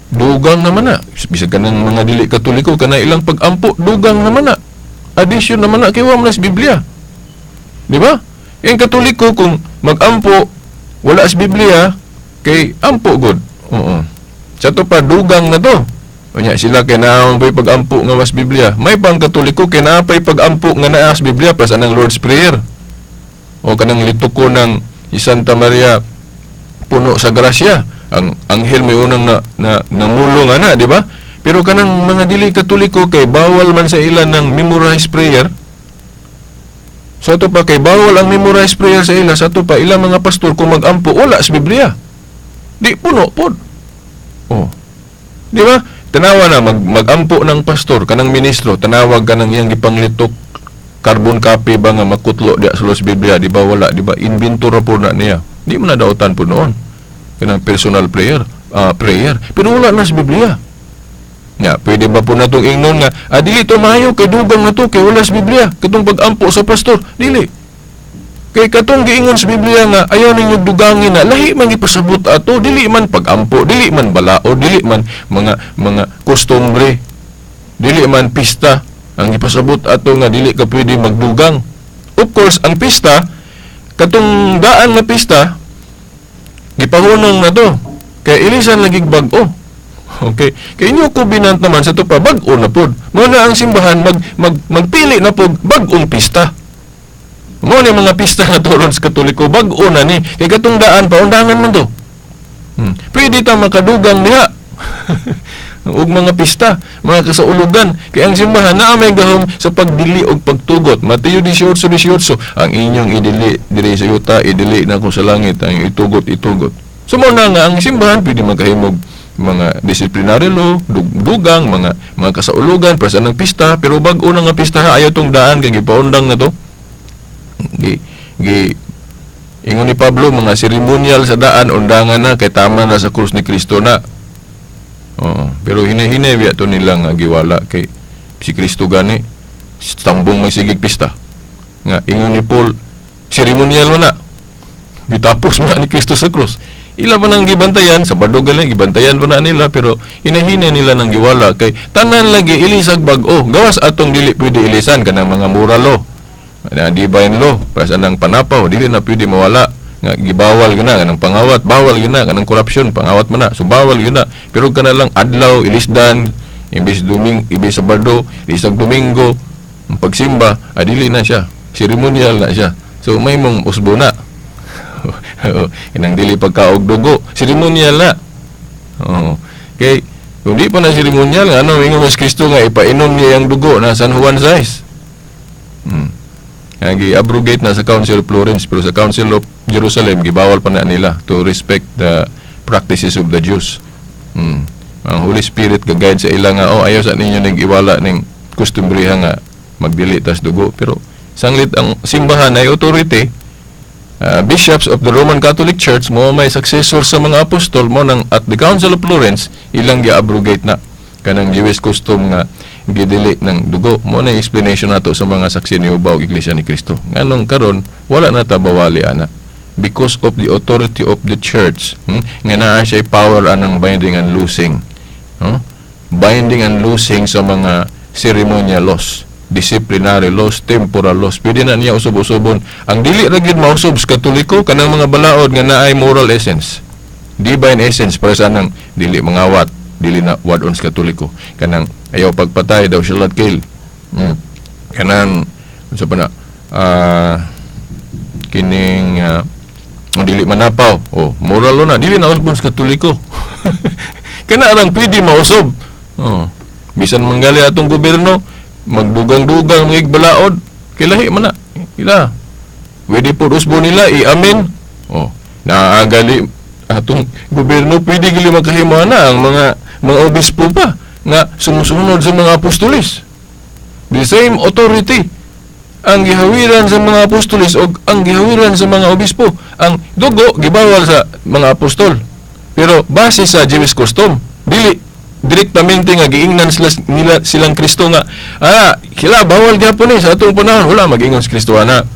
Dugang naman na. Bisag kanang mga dili Katoliko, kana ilang pag-ampo, dugang naman na. Addition naman na kay wa man sa Biblia. Di ba? Yung Katoliko kung mag-ampo wala sa Biblia kay ampo gud. Oo. Sa to pa dugang na to. Unya sila kay naon pa'y pag-ampo nga was Biblia. May pang Katoliko kay naa pa'y pag-ampo nga naa sa Biblia pas anang Lord's Prayer. O kanang lituko ng Santa Maria puno sa grasya. Ang anghel may unang na namulong ana, di ba? Pero kanang mga dili Katoliko kay bawal man sa ilan ng memorized prayer. Sa ato pa kay bawal ang memorized prayer sa ila, sa ato pa ilang mga pastor kung mag-ampo wala sa Biblia. Di puno pod. Oh. Di ba? Tanawa na mag-ampo ng pastor kanang ministro, tanawag kanang iyang gipanglitok carbon copy ba nga makutlo diya sa sa Biblia, di ba wala, di ba? Inventor ra po na niya. Di mo na dautan po noon. Kanang personal prayer. Pero wala na sa Biblia. Nga, pwede ba po natong ingnon nga, dili to maayo kay dugang na to kay wala sa Biblia, katong pag-ampo sa pastor, dili. Kay katong giingon sa Biblia nga ayaw ninyo dugangin na lahi man gipasabot ato, dili man pag-ampo, dili man balao, dili man mga kostumbre, dili man pista ang gipasabot ato nga dili ka pwede magdugang. Of course, ang pista katong daan nga pista gipahunong na to kay ilisan lagi bag-o. Okay. Kay inyo covenant naman sa to pa bag-o na pod. Mo na ang simbahan magpili na pod bag-ong pista. Mo ni mga pista na to ron sa Katoliko bag-o na ni kay katong daan paundangan man to. Pwede ta makadugang diha. Ug mga pista, mga kasaulugan, kay ang simbahan naa may gahom sa pagdili og pagtugot. Mateo 18:18, ang inyong idili diri sa yuta, idili na ko sa langit, ang itugot itugot. So mo na nga ang simbahan pwede magkahimog mga disciplinary law, dugang, mga kasaulugan, para sa ng pista, pero bag-o na nga pista ha, ayaw tong daan kay gipaundang na to. Gi ingon ni Pablo, mga seremonial sa daan undangan na kay tama na sa krus ni Kristo na. Oo, pero hinay-hinay biya to nila nga giwala kay si Kristo gani tambong may sigig pista. Nga ingon ni Paul, seremonial mo na. Gitapos mo na ni Kristo sa krus. Ila pa nang gibantayan, sa Sabado gali gibantayan pa na nila, pero hinay-hinay nila nang giwala kay tanan lagi ilisag bag-o. Gawas atong dili pwede ilisan kanang mga moral law, na divine law, para sa nang panapaw dili na pwede mawala. Nga gibawal gina kanang pangawat, bawal gina kanang corruption, pangawat man na, so bawal gina. Pero kana lang adlaw ilisdan, imbis duming, imbis Sabado, ilisag Domingo, ang pagsimba, dili na siya, seremonial na siya. So may mong usbo na. Inang dili pagkaog dugo, seremonial na. Oo. Kay kung di pa na seremonial, ano ingon mas Kristo nga ipainom niya ang dugo na San Juan size. Gi-abrogate na sa Council of Florence, pero sa Council of Jerusalem gibawal pa na nila to respect the practices of the Jews. Ang Holy Spirit ga-guide sa ila nga, oh, ayaw sa ninyo ning iwala ning kustumbreha nga magdili tas dugo, pero sanglit ang simbahan ay authority, bishops of the Roman Catholic Church mo may successor sa mga apostol mo nang at the Council of Florence ilang gi-abrogate na kanang Jewish custom nga gidili ng dugo. Mo na explanation nato sa mga saksi ni Jehovah ug Iglesia ni Cristo. Nganong karon wala na ta bawali ana because of the authority of the church, nga naa siya power anang binding and loosing. Binding and loosing sa mga ceremonial laws, disciplinary laws, temporal laws. Pwede na niya usob-usobon. Ang dili ra gyud mausob sa Katoliko kanang mga balaod nga naay moral essence, divine essence, para sa anang dili mangawat, dili na wad-on sa Katoliko. Kanang ayaw pagpatay, thou shall not kill. Kanang unsa pa na, kining dili manapaw. Oh, moral law na dili na usbon sa Katoliko. Kana lang pwede mausob. Oh. Bisan manggali atong gobyerno magdugang-dugang mga balaod, kilahi man na. Ila. Pwede po usbo nila i-amen. Oh, naagali atong gobyerno pwede gali makahimo na ang mga obispo pa nga sumusunod sa mga apostolis. The same authority ang gihawiran sa mga apostolis o ang gihawiran sa mga obispo. Ang dugo gibawal sa mga apostol. Pero base sa Jewish custom, dili direktamente nga giingnan sila nila silang Kristo nga sila bawal gyapon ni sa atong panahon, wala mag-ingon si Kristo ana.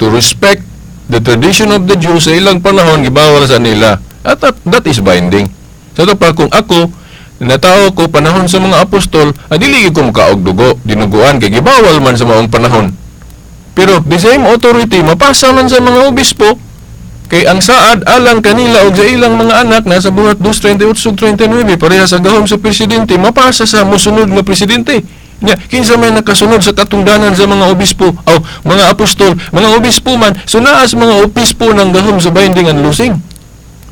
To respect the tradition of the Jews sa ilang panahon gibawal sa nila. At that is binding. Sa ato pa, kung ako natao ko panahon sa mga apostol, dili gyud ko mukaog dugo, dinuguan, kay gibawal man sa maong panahon. Pero the same authority mapasa man sa mga obispo, kay ang saad alang kanila og sa ilang mga anak nasa Buhat 2:38 ug 39, pareha sa gahom sa presidente mapasa sa mosunod nga presidente. Nya kinsa may nakasunod sa katungdanan sa mga obispo o mga apostol? Mga obispo man. So naa sa mga obispo ng gahom sa binding and loosing.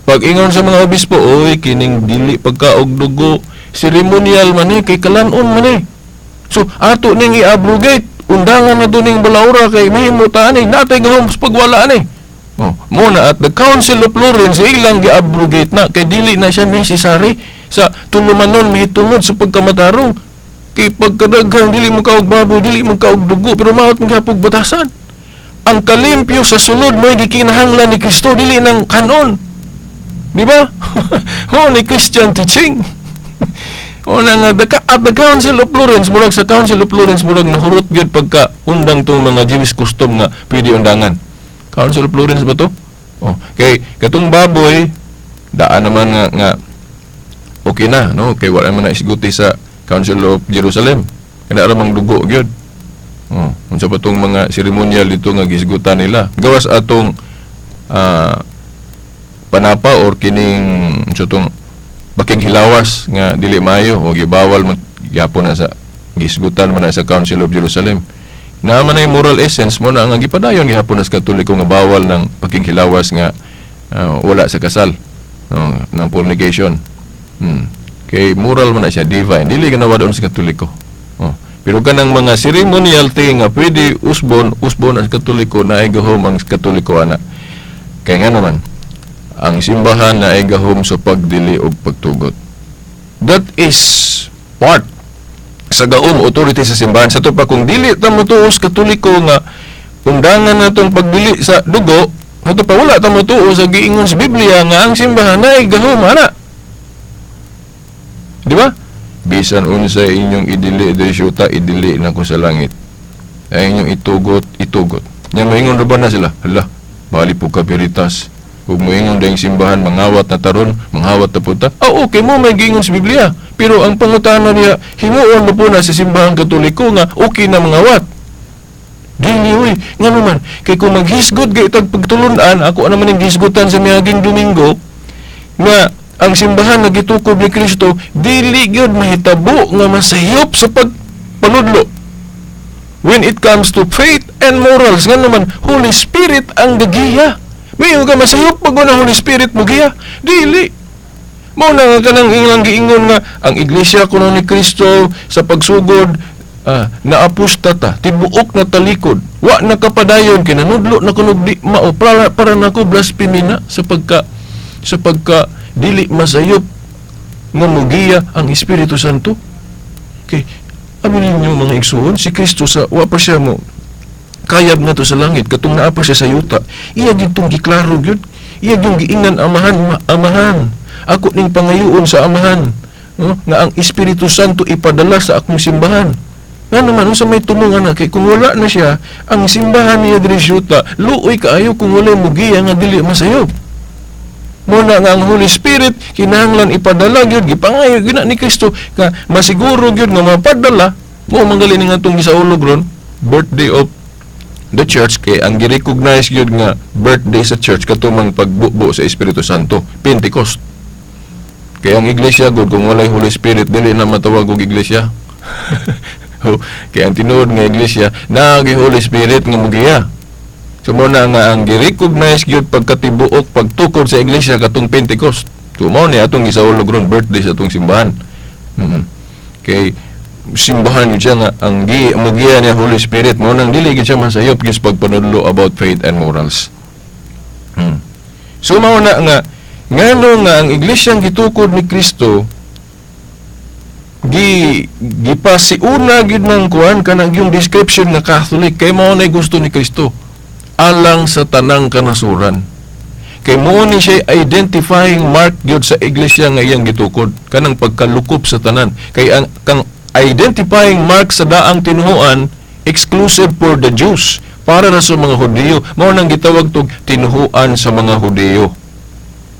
Pag ingon sa mga obispo, "Oy, kining dili pagkaog dugo, ceremonial man ni, kay kalanon man ni, so ato ning i-abrogate, undangan na ning balaura kay mahimo ta ani," natay gahom sa pagwala ani. Oh, muna at the Council of Florence, ilang gi-abrogate na kay dili na siya necessary sa tulumanon mahitungod sa pagkamatarong, kay pagkadaghang dili mo kaog baboy, dili mo kaog dugo, pero maot mo gihapog batasan. Ang kalimpyo sa sulod mo gikinahanglan ni Kristo, dili ng kanon, di ba? Mo ni Christian teaching. O na nga at the Council of Florence, murag sa Council of Florence, murag nahurot gyud pagka undang tong mga Jewish custom nga pwede undangan. Council of Florence ba to? Oh, kay katong baboy daan naman nga okay na, no? Kay wala man na isguti sa Council of Jerusalem. Kana ra mang dugo gyud. Oh, unsa pa tong mga seremonyal dito nga gisgutan nila. Gawas atong panapa or kining unsa tong baking hilawas nga dili maayo o gibawal man gyapon na sa gisgutan man na sa Council of Jerusalem. Na man ay moral essence mo na nga gipadayon gihapon na sa Katoliko nga bawal ng baking hilawas nga wala sa kasal, no, ng fornication. Kay moral man na siya, divine. Dili ka doon sa Katoliko. Oh. Pero kanang mga ceremonial thing nga pwede usbon, usbon ang Katoliko, na ay gahom ang Katoliko ana. Kaya nga naman, ang simbahan na ay gahom sa pagdili o pagtugot. That is part sa gahom authority sa simbahan. Sa to pa, kung dili ta motuo sa Katoliko nga undangan na itong pagdili sa dugo, ato pa wala ta motuo sa giingon sa Biblia nga ang simbahan na ay gahom ana. Di ba? Bisan unsa inyong idili diri sa yuta, idili na ko sa langit. Ay inyong itugot, itugot. Nya moingon ra ba na sila? Hala, bali po ka Veritas. Kung moingon dayong simbahan, mangawat na taron, manghawat na puta. Ah, okay mo, may giingon sa Biblia. Pero ang pangutana niya, himuon mo po na sa Simbahang Katoliko nga okay na mangawat? Dili, uy, nga naman, kay kung maghisgot kay itag pagtulunan, ako naman yung hisgutan sa miaging Domingo, nga ang simbahan nga gitukob ni Kristo, dili gyud mahitabo nga masayop sa pagpanudlo. When it comes to faith and morals, nga naman, Holy Spirit ang gagiya. May ka masayop pag na Holy Spirit mo giya. Dili. Mao na nga kanang ilang giingon nga ang iglesia kuno ni Kristo sa pagsugod na apostata, tibuok na talikod, wa na kapadayon, kinanudlo na kuno di mao para nako blasphemy na sa pagka dili masayop nga mugiya ang Espiritu Santo. Kay amin ninyo, mga igsuon, si Kristo sa wa pa siya mo kayab nga to sa langit, katong naa pa siya sa yuta, iya gitong giklaro gyud, iya gyud giingnan Amahan, "Amahan, ako ning pangayuon sa Amahan, no, nga ang Espiritu Santo ipadala sa akong simbahan." Nga naman, unsa may tumong ana? Kay kung wala na siya, ang simbahan niya diri sa yuta luoy kaayo kung wala mugiya nga dili masayop. Mo na nga ang Holy Spirit kinahanglan ipadala gyud, gipangayo gyud na ni Kristo nga masiguro gyud nga mapadala mo. Manggali ni nga atong gisaulog ron, birthday of the church, kay ang gi-recognize gyud nga birthday sa church katumang pagbubo sa Espiritu Santo, Pentecost. Kay ang iglesia gud, kung walay Holy Spirit, dili na matawag og iglesia. Oh, kay ang tinuod nga iglesia naa Holy Spirit nga mugiya. So mo na nga ang gi-recognize gyud pagkatibuok pagtukod sa iglesia katong Pentecost. So mao ni atong gisaulog ron, birthday sa atong simbahan. Kay simbahan yun siya nga ang gi mugiya niya Holy Spirit, mo nang dili gyud siya masayop gyud sa pagpanudlo about faith and morals. So mao na nga ngano nga ang iglesyang gitukod ni Kristo gi gipasiuna gyud ng kuan kanang yung description nga Catholic, kay mao na gusto ni Kristo alang sa tanang kanasuran. Kay mo ni siya identifying mark gyud sa iglesia nga iyang gitukod, kanang pagkalukop sa tanan. Kay ang kang identifying mark sa daang tinuhuan, exclusive for the Jews, para na sa mga Hudiyo. Mao nang gitawag tog tinuhuan sa mga Hudiyo.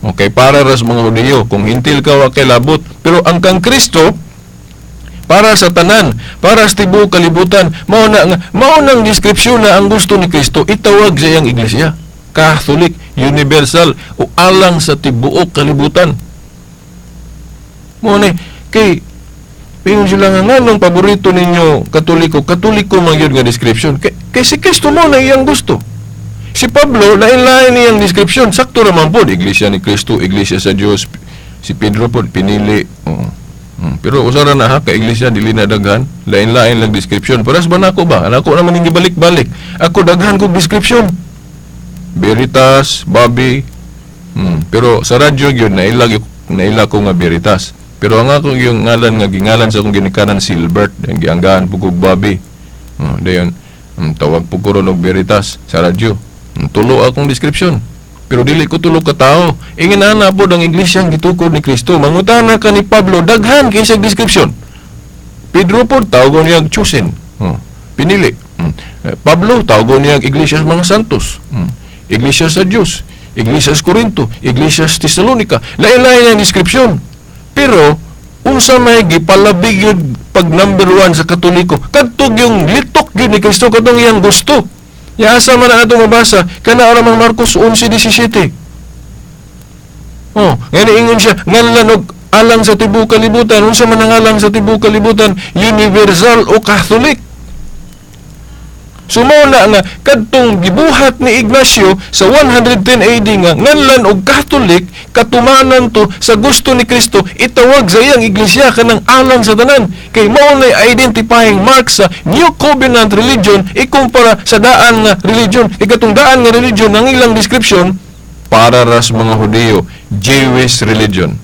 Okay, para ra sa mga Hudiyo. Kung Hentil ka, wa kay labot. Pero ang kang Kristo para sa tanan, para sa tibuok kalibutan. Mao na nga, mao nang description na ang gusto ni Kristo itawag sa iyang iglesia. Catholic, universal o alang sa tibuok kalibutan. Mao ni kay pingon sila nga, nganong paborito ninyo Katoliko, Katoliko man gyud nga description. Kay si Kristo mo na iyang gusto. Si Pablo, lain-lain iyang description. Sakto ra man pod, Iglesia ni Kristo, Iglesia sa Dios. Si Pedro pod pinili. Oo. Pero usa ra na ha, ka iglesia, dili na daghan. Lain-lain lang description. Paras ba nako ba? Nako naman ning gibalik-balik. Ako daghan kog description. Veritas, Bobby. Pero sa radyo gyud naila naila ko nga Veritas. Pero ang akong yung ngalan nga gingalan sa akong ginikanan, Silbert, ang gianggahan po kog Bobby. Dayon tawag po ko ron og Veritas sa radyo. Tulo akong description. Pero dili ko tulo ka tawo. Ingana po ang iglesia ang gitukod ni Kristo. Mangutana ka ni Pablo, daghan kay siya description. Pedro po, tawgon niya chosen. Pinili. Pablo, tawgon niya iglesia sa mga santos. Iglesia sa Dios. Iglesia sa Corinto. Iglesia sa Thessalonica. Lain-lain ang description. Pero, unsa may gipalabig yun pag number one sa Katoliko? Kadtog yung litok yun ni Kristo, kadtong iyang gusto. Yaasa man na ato mabasa, kana aramang Marcos 11:17. Oh, ngani ingon siya, nganlan og alang sa tibuok kalibutan. Unsa man ang alang sa tibuok kalibutan? Universal o Catholic. So mao na nga kadtong gibuhat ni Ignacio sa 110 AD nga nganlan og Catholic, katumanan to sa gusto ni Kristo itawag sa iyang iglesia kanang alang sa tanan, kay mao na identifying mark sa New Covenant religion ikumpara sa daan nga religion. Kay katong daan nga religion, ang ilang description para ras mga Hudiyo, Jewish religion.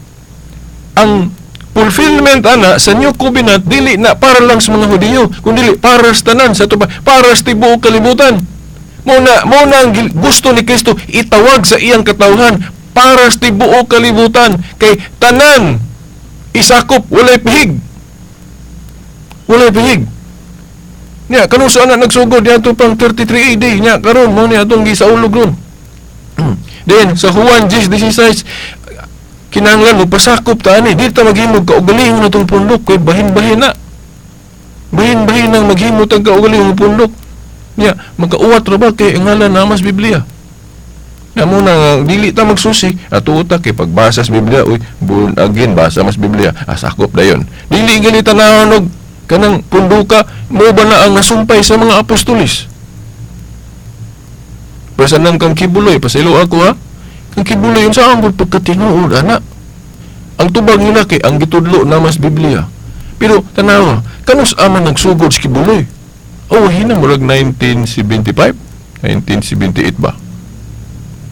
Ang fulfillment ana sa New Covenant, dili na para lang sa mga Hudiyo, kundi para sa tanan sa tuba, para sa tibuok kalibutan. Mao na ang gusto ni Kristo itawag sa iyang katawhan para sa tibuok kalibutan, kay tanan isakop, walay pihig. Walay pihig. Nya kanus-a na nagsugod niadto pang 33 AD, nya karon mao ni atong gisaulog ron. Then sa Juan 10:16, kinahanglan mo pasakop ta ani, di ta maghimog kaugalingon na tong pundok kay bahin-bahin na. Bahin-bahin ang maghimo tag kaugalingong pundok. Nya magauwat ra ba kay ngalan na mas Biblia. Nya mo na nga dili ta magsusi ato utak kay pagbasa sa Biblia, uy, born again, basa mas Biblia, ah, sakop dayon. Dili gali tanawon og kanang punduka mo ba na ang nasumpay sa mga apostolis. Basta nang kang Quiboloy, pasaylo ako ha. Kang Quiboloy, yun sa ambot pagkatinuod, ana. Ang tubag nila kay ang gitudlo na mas Biblia. Pero tanawa, kanus ama nagsugod si Quiboloy? Oh, hina murag 1975, 1978 ba?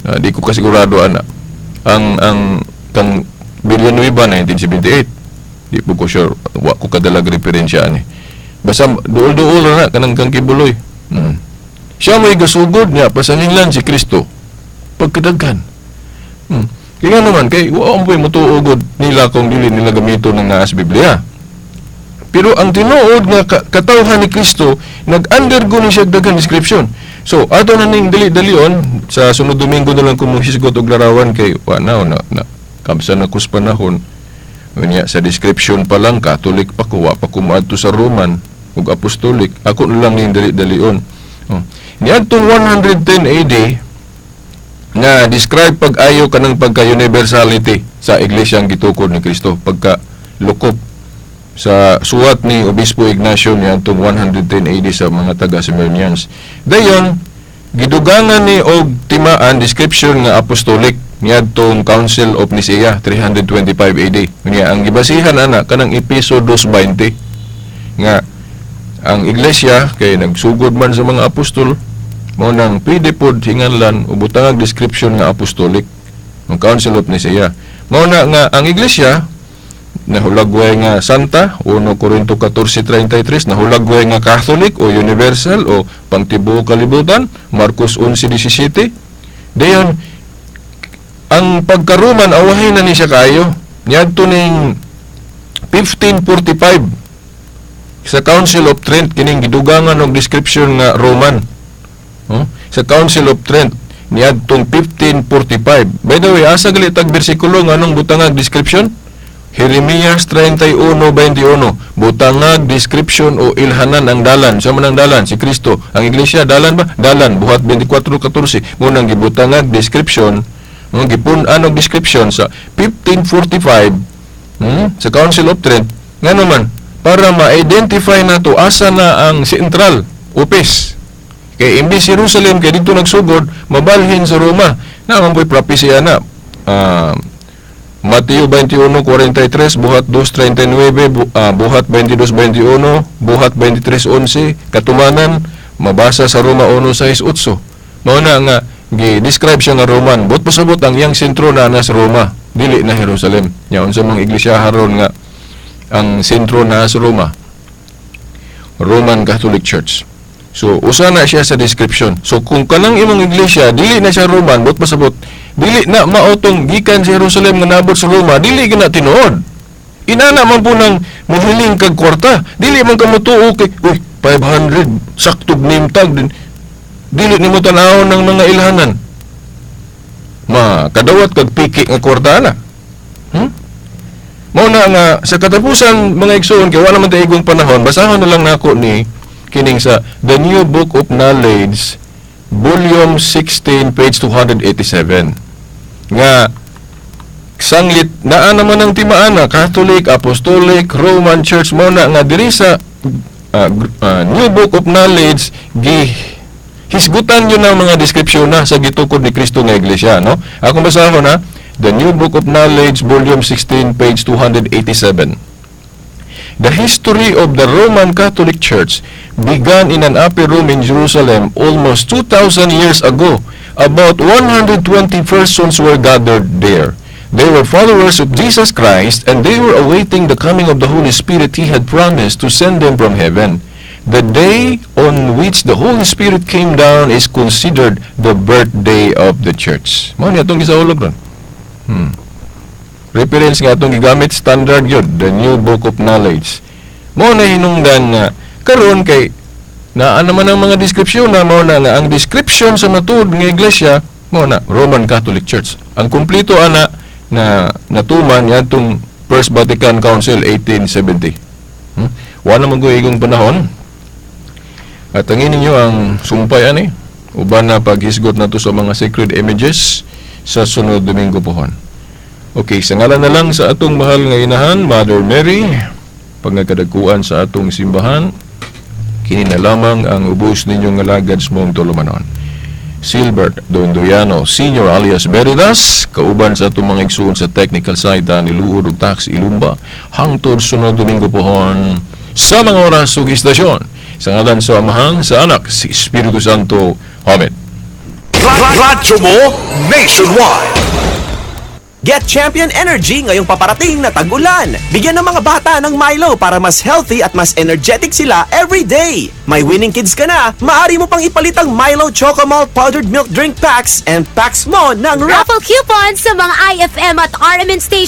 Ah, di ko kasigurado ana. Ang kang Villanueva 1978. Di po ko sure, wa ko kadalag referensya ani. Basta duol-duol na kanang kang Quiboloy. Siya may gasugod niya pasanginlan si Kristo. Pagkadaghan. Kaya nga naman, kay wa mo mutuo nila kung dili nila gamito ng naas Biblia. Pero ang tinuod nga katawhan ni Kristo, nag-undergo ni siya daghan description. So, ato na ning dali-dalion, sa sunod Domingo na lang kung mohisgot og larawan kay wa na, na, na kamsa na kus panahon. Unya, sa description pa lang, Catholic pa ko, wa pa ko moadto sa Roman ug Apostolic. Ako na lang ning dali-dalion. Oh. Niadtong 110 AD, nga describe pag-ayo kanang pagka-universality sa iglesia ang gitukod ni Kristo, pagka lukop sa suwat ni Obispo Ignacio niadtong 110 AD sa mga taga Smyrnians. Dayon gidugangan ni og timaan description nga apostolic niadtong Council of Nicaea 325 AD. Unya ang gibasihan ana kanang Epeso 2:20 nga ang iglesia kay nagsugod man sa mga apostol, mao nang pwede pod hinganlan o butangag description nga apostolic ang Council of Nicaea. Mao na nga ang iglesia nahulagway nga santa, 1 Corinto 14:33, nahulagway nga Catholic o universal o pangtibuok kalibutan, Marcos 11:17. Dayon ang pagkaruman awahin na ni siya kayo niadto ning 1545 sa Council of Trent, kining gidugangan og description nga Roman. Oh, sa Council of Trent. niadtong 1545. By the way, asa gali tag bersikulo nganong butangag description? Jeremias 31:21. Butangag description o ilhanan ang dalan. Sa man ang dalan? Si Kristo. Ang iglesia, dalan ba? Dalan. Buhat 24:14. Munang gibutangag description, ang gipun-an og description sa 1545, sa Council of Trent. Nga naman, para ma-identify nato asa na ang central office. Kay imbis Jerusalem, kay dito nagsugod, mabalhin sa Roma. Na man po'y propesya na. Mateo 21:43, Buhat 2:39, Buhat 22:21, Buhat 23:11, katumanan, mabasa sa Roma 1:6-8. Mao na nga, gi-describe siya nga Roman. Buot pasabot ang iyang sentro na sa Roma, dili na Jerusalem. Nya unsa mang iglesia haron nga ang sentro na sa Roma? Roman Catholic Church. So, usa na siya sa description. So, kung kanang imong iglesia, dili na siya Roman, buot pasabot, dili na maotong gikan sa Jerusalem nga nabot sa Roma, dili gina tinuod. Inana man po nang muhiling kag kwarta, dili man ka motuo kay, uy, 500, saktog name tag din. Dili nimo tan-awon ng mga ilhanan. Ma, kadawat kag piki nga kwarta na. Mao na nga sa katapusan, mga igsoon, kay wala man tay igong panahon, basahon na lang nako ni kining sa The New Book of Knowledge, Volume 16, page 287. Nga sanglit naa naman ang timaan na Catholic, Apostolic, Roman Church. Mo na nga diri sa New Book of Knowledge gi hisgutan yun ang mga deskripsyon na sa gitukod ni Kristo nga iglesia, no? Akong basahon na The New Book of Knowledge, Volume 16, page 287. The history of the Roman Catholic Church began in an upper room in Jerusalem almost 2,000 years ago. About 120 persons were gathered there. They were followers of Jesus Christ and they were awaiting the coming of the Holy Spirit he had promised to send them from heaven. The day on which the Holy Spirit came down is considered the birthday of the church. Mao ni atong gisaulog ron. Reference nga atong gigamit, standard yun, The New Book of Knowledge. Mao na hinungdan nga karon kay naa naman ang mga deskripsyon na mao na nga ang description sa matuod nga iglesia mao na Roman Catholic Church. Ang kumpleto ana na natuman niadtong First Vatican Council 1870. Wala man ko igong panahon. At ang ninyo ang sumpay ani uban na paghisgot nato sa mga sacred images sa sunod Domingo pohon. Okay, sa ngalan na lang sa atong mahal nga inahan, Mother Mary, pagkadagkuan sa atong simbahan, kini na lamang ang ubos ninyong alagad sa mong tulumanon. Silbert Dondoyano Senior alias Veritas, kauban sa atong mga igsuon sa technical side, ni Luod ug Tax Ilumba, hangtod sunod Domingo pohon sa mga oras ug istasyon. Sa ngalan sa Amahan, sa Anak, sa Espiritu Santo. Amen. Radyo mo nationwide. Get Champion Energy ngayong paparating na tag-ulan. Bigyan ng mga bata ng Milo para mas healthy at mas energetic sila every day. May winning kids ka na, maaari mo pang ipalit ang Milo Choco Malt Powdered Milk Drink Packs and packs mo ng Raffle coupons sa mga IFM at RMN station.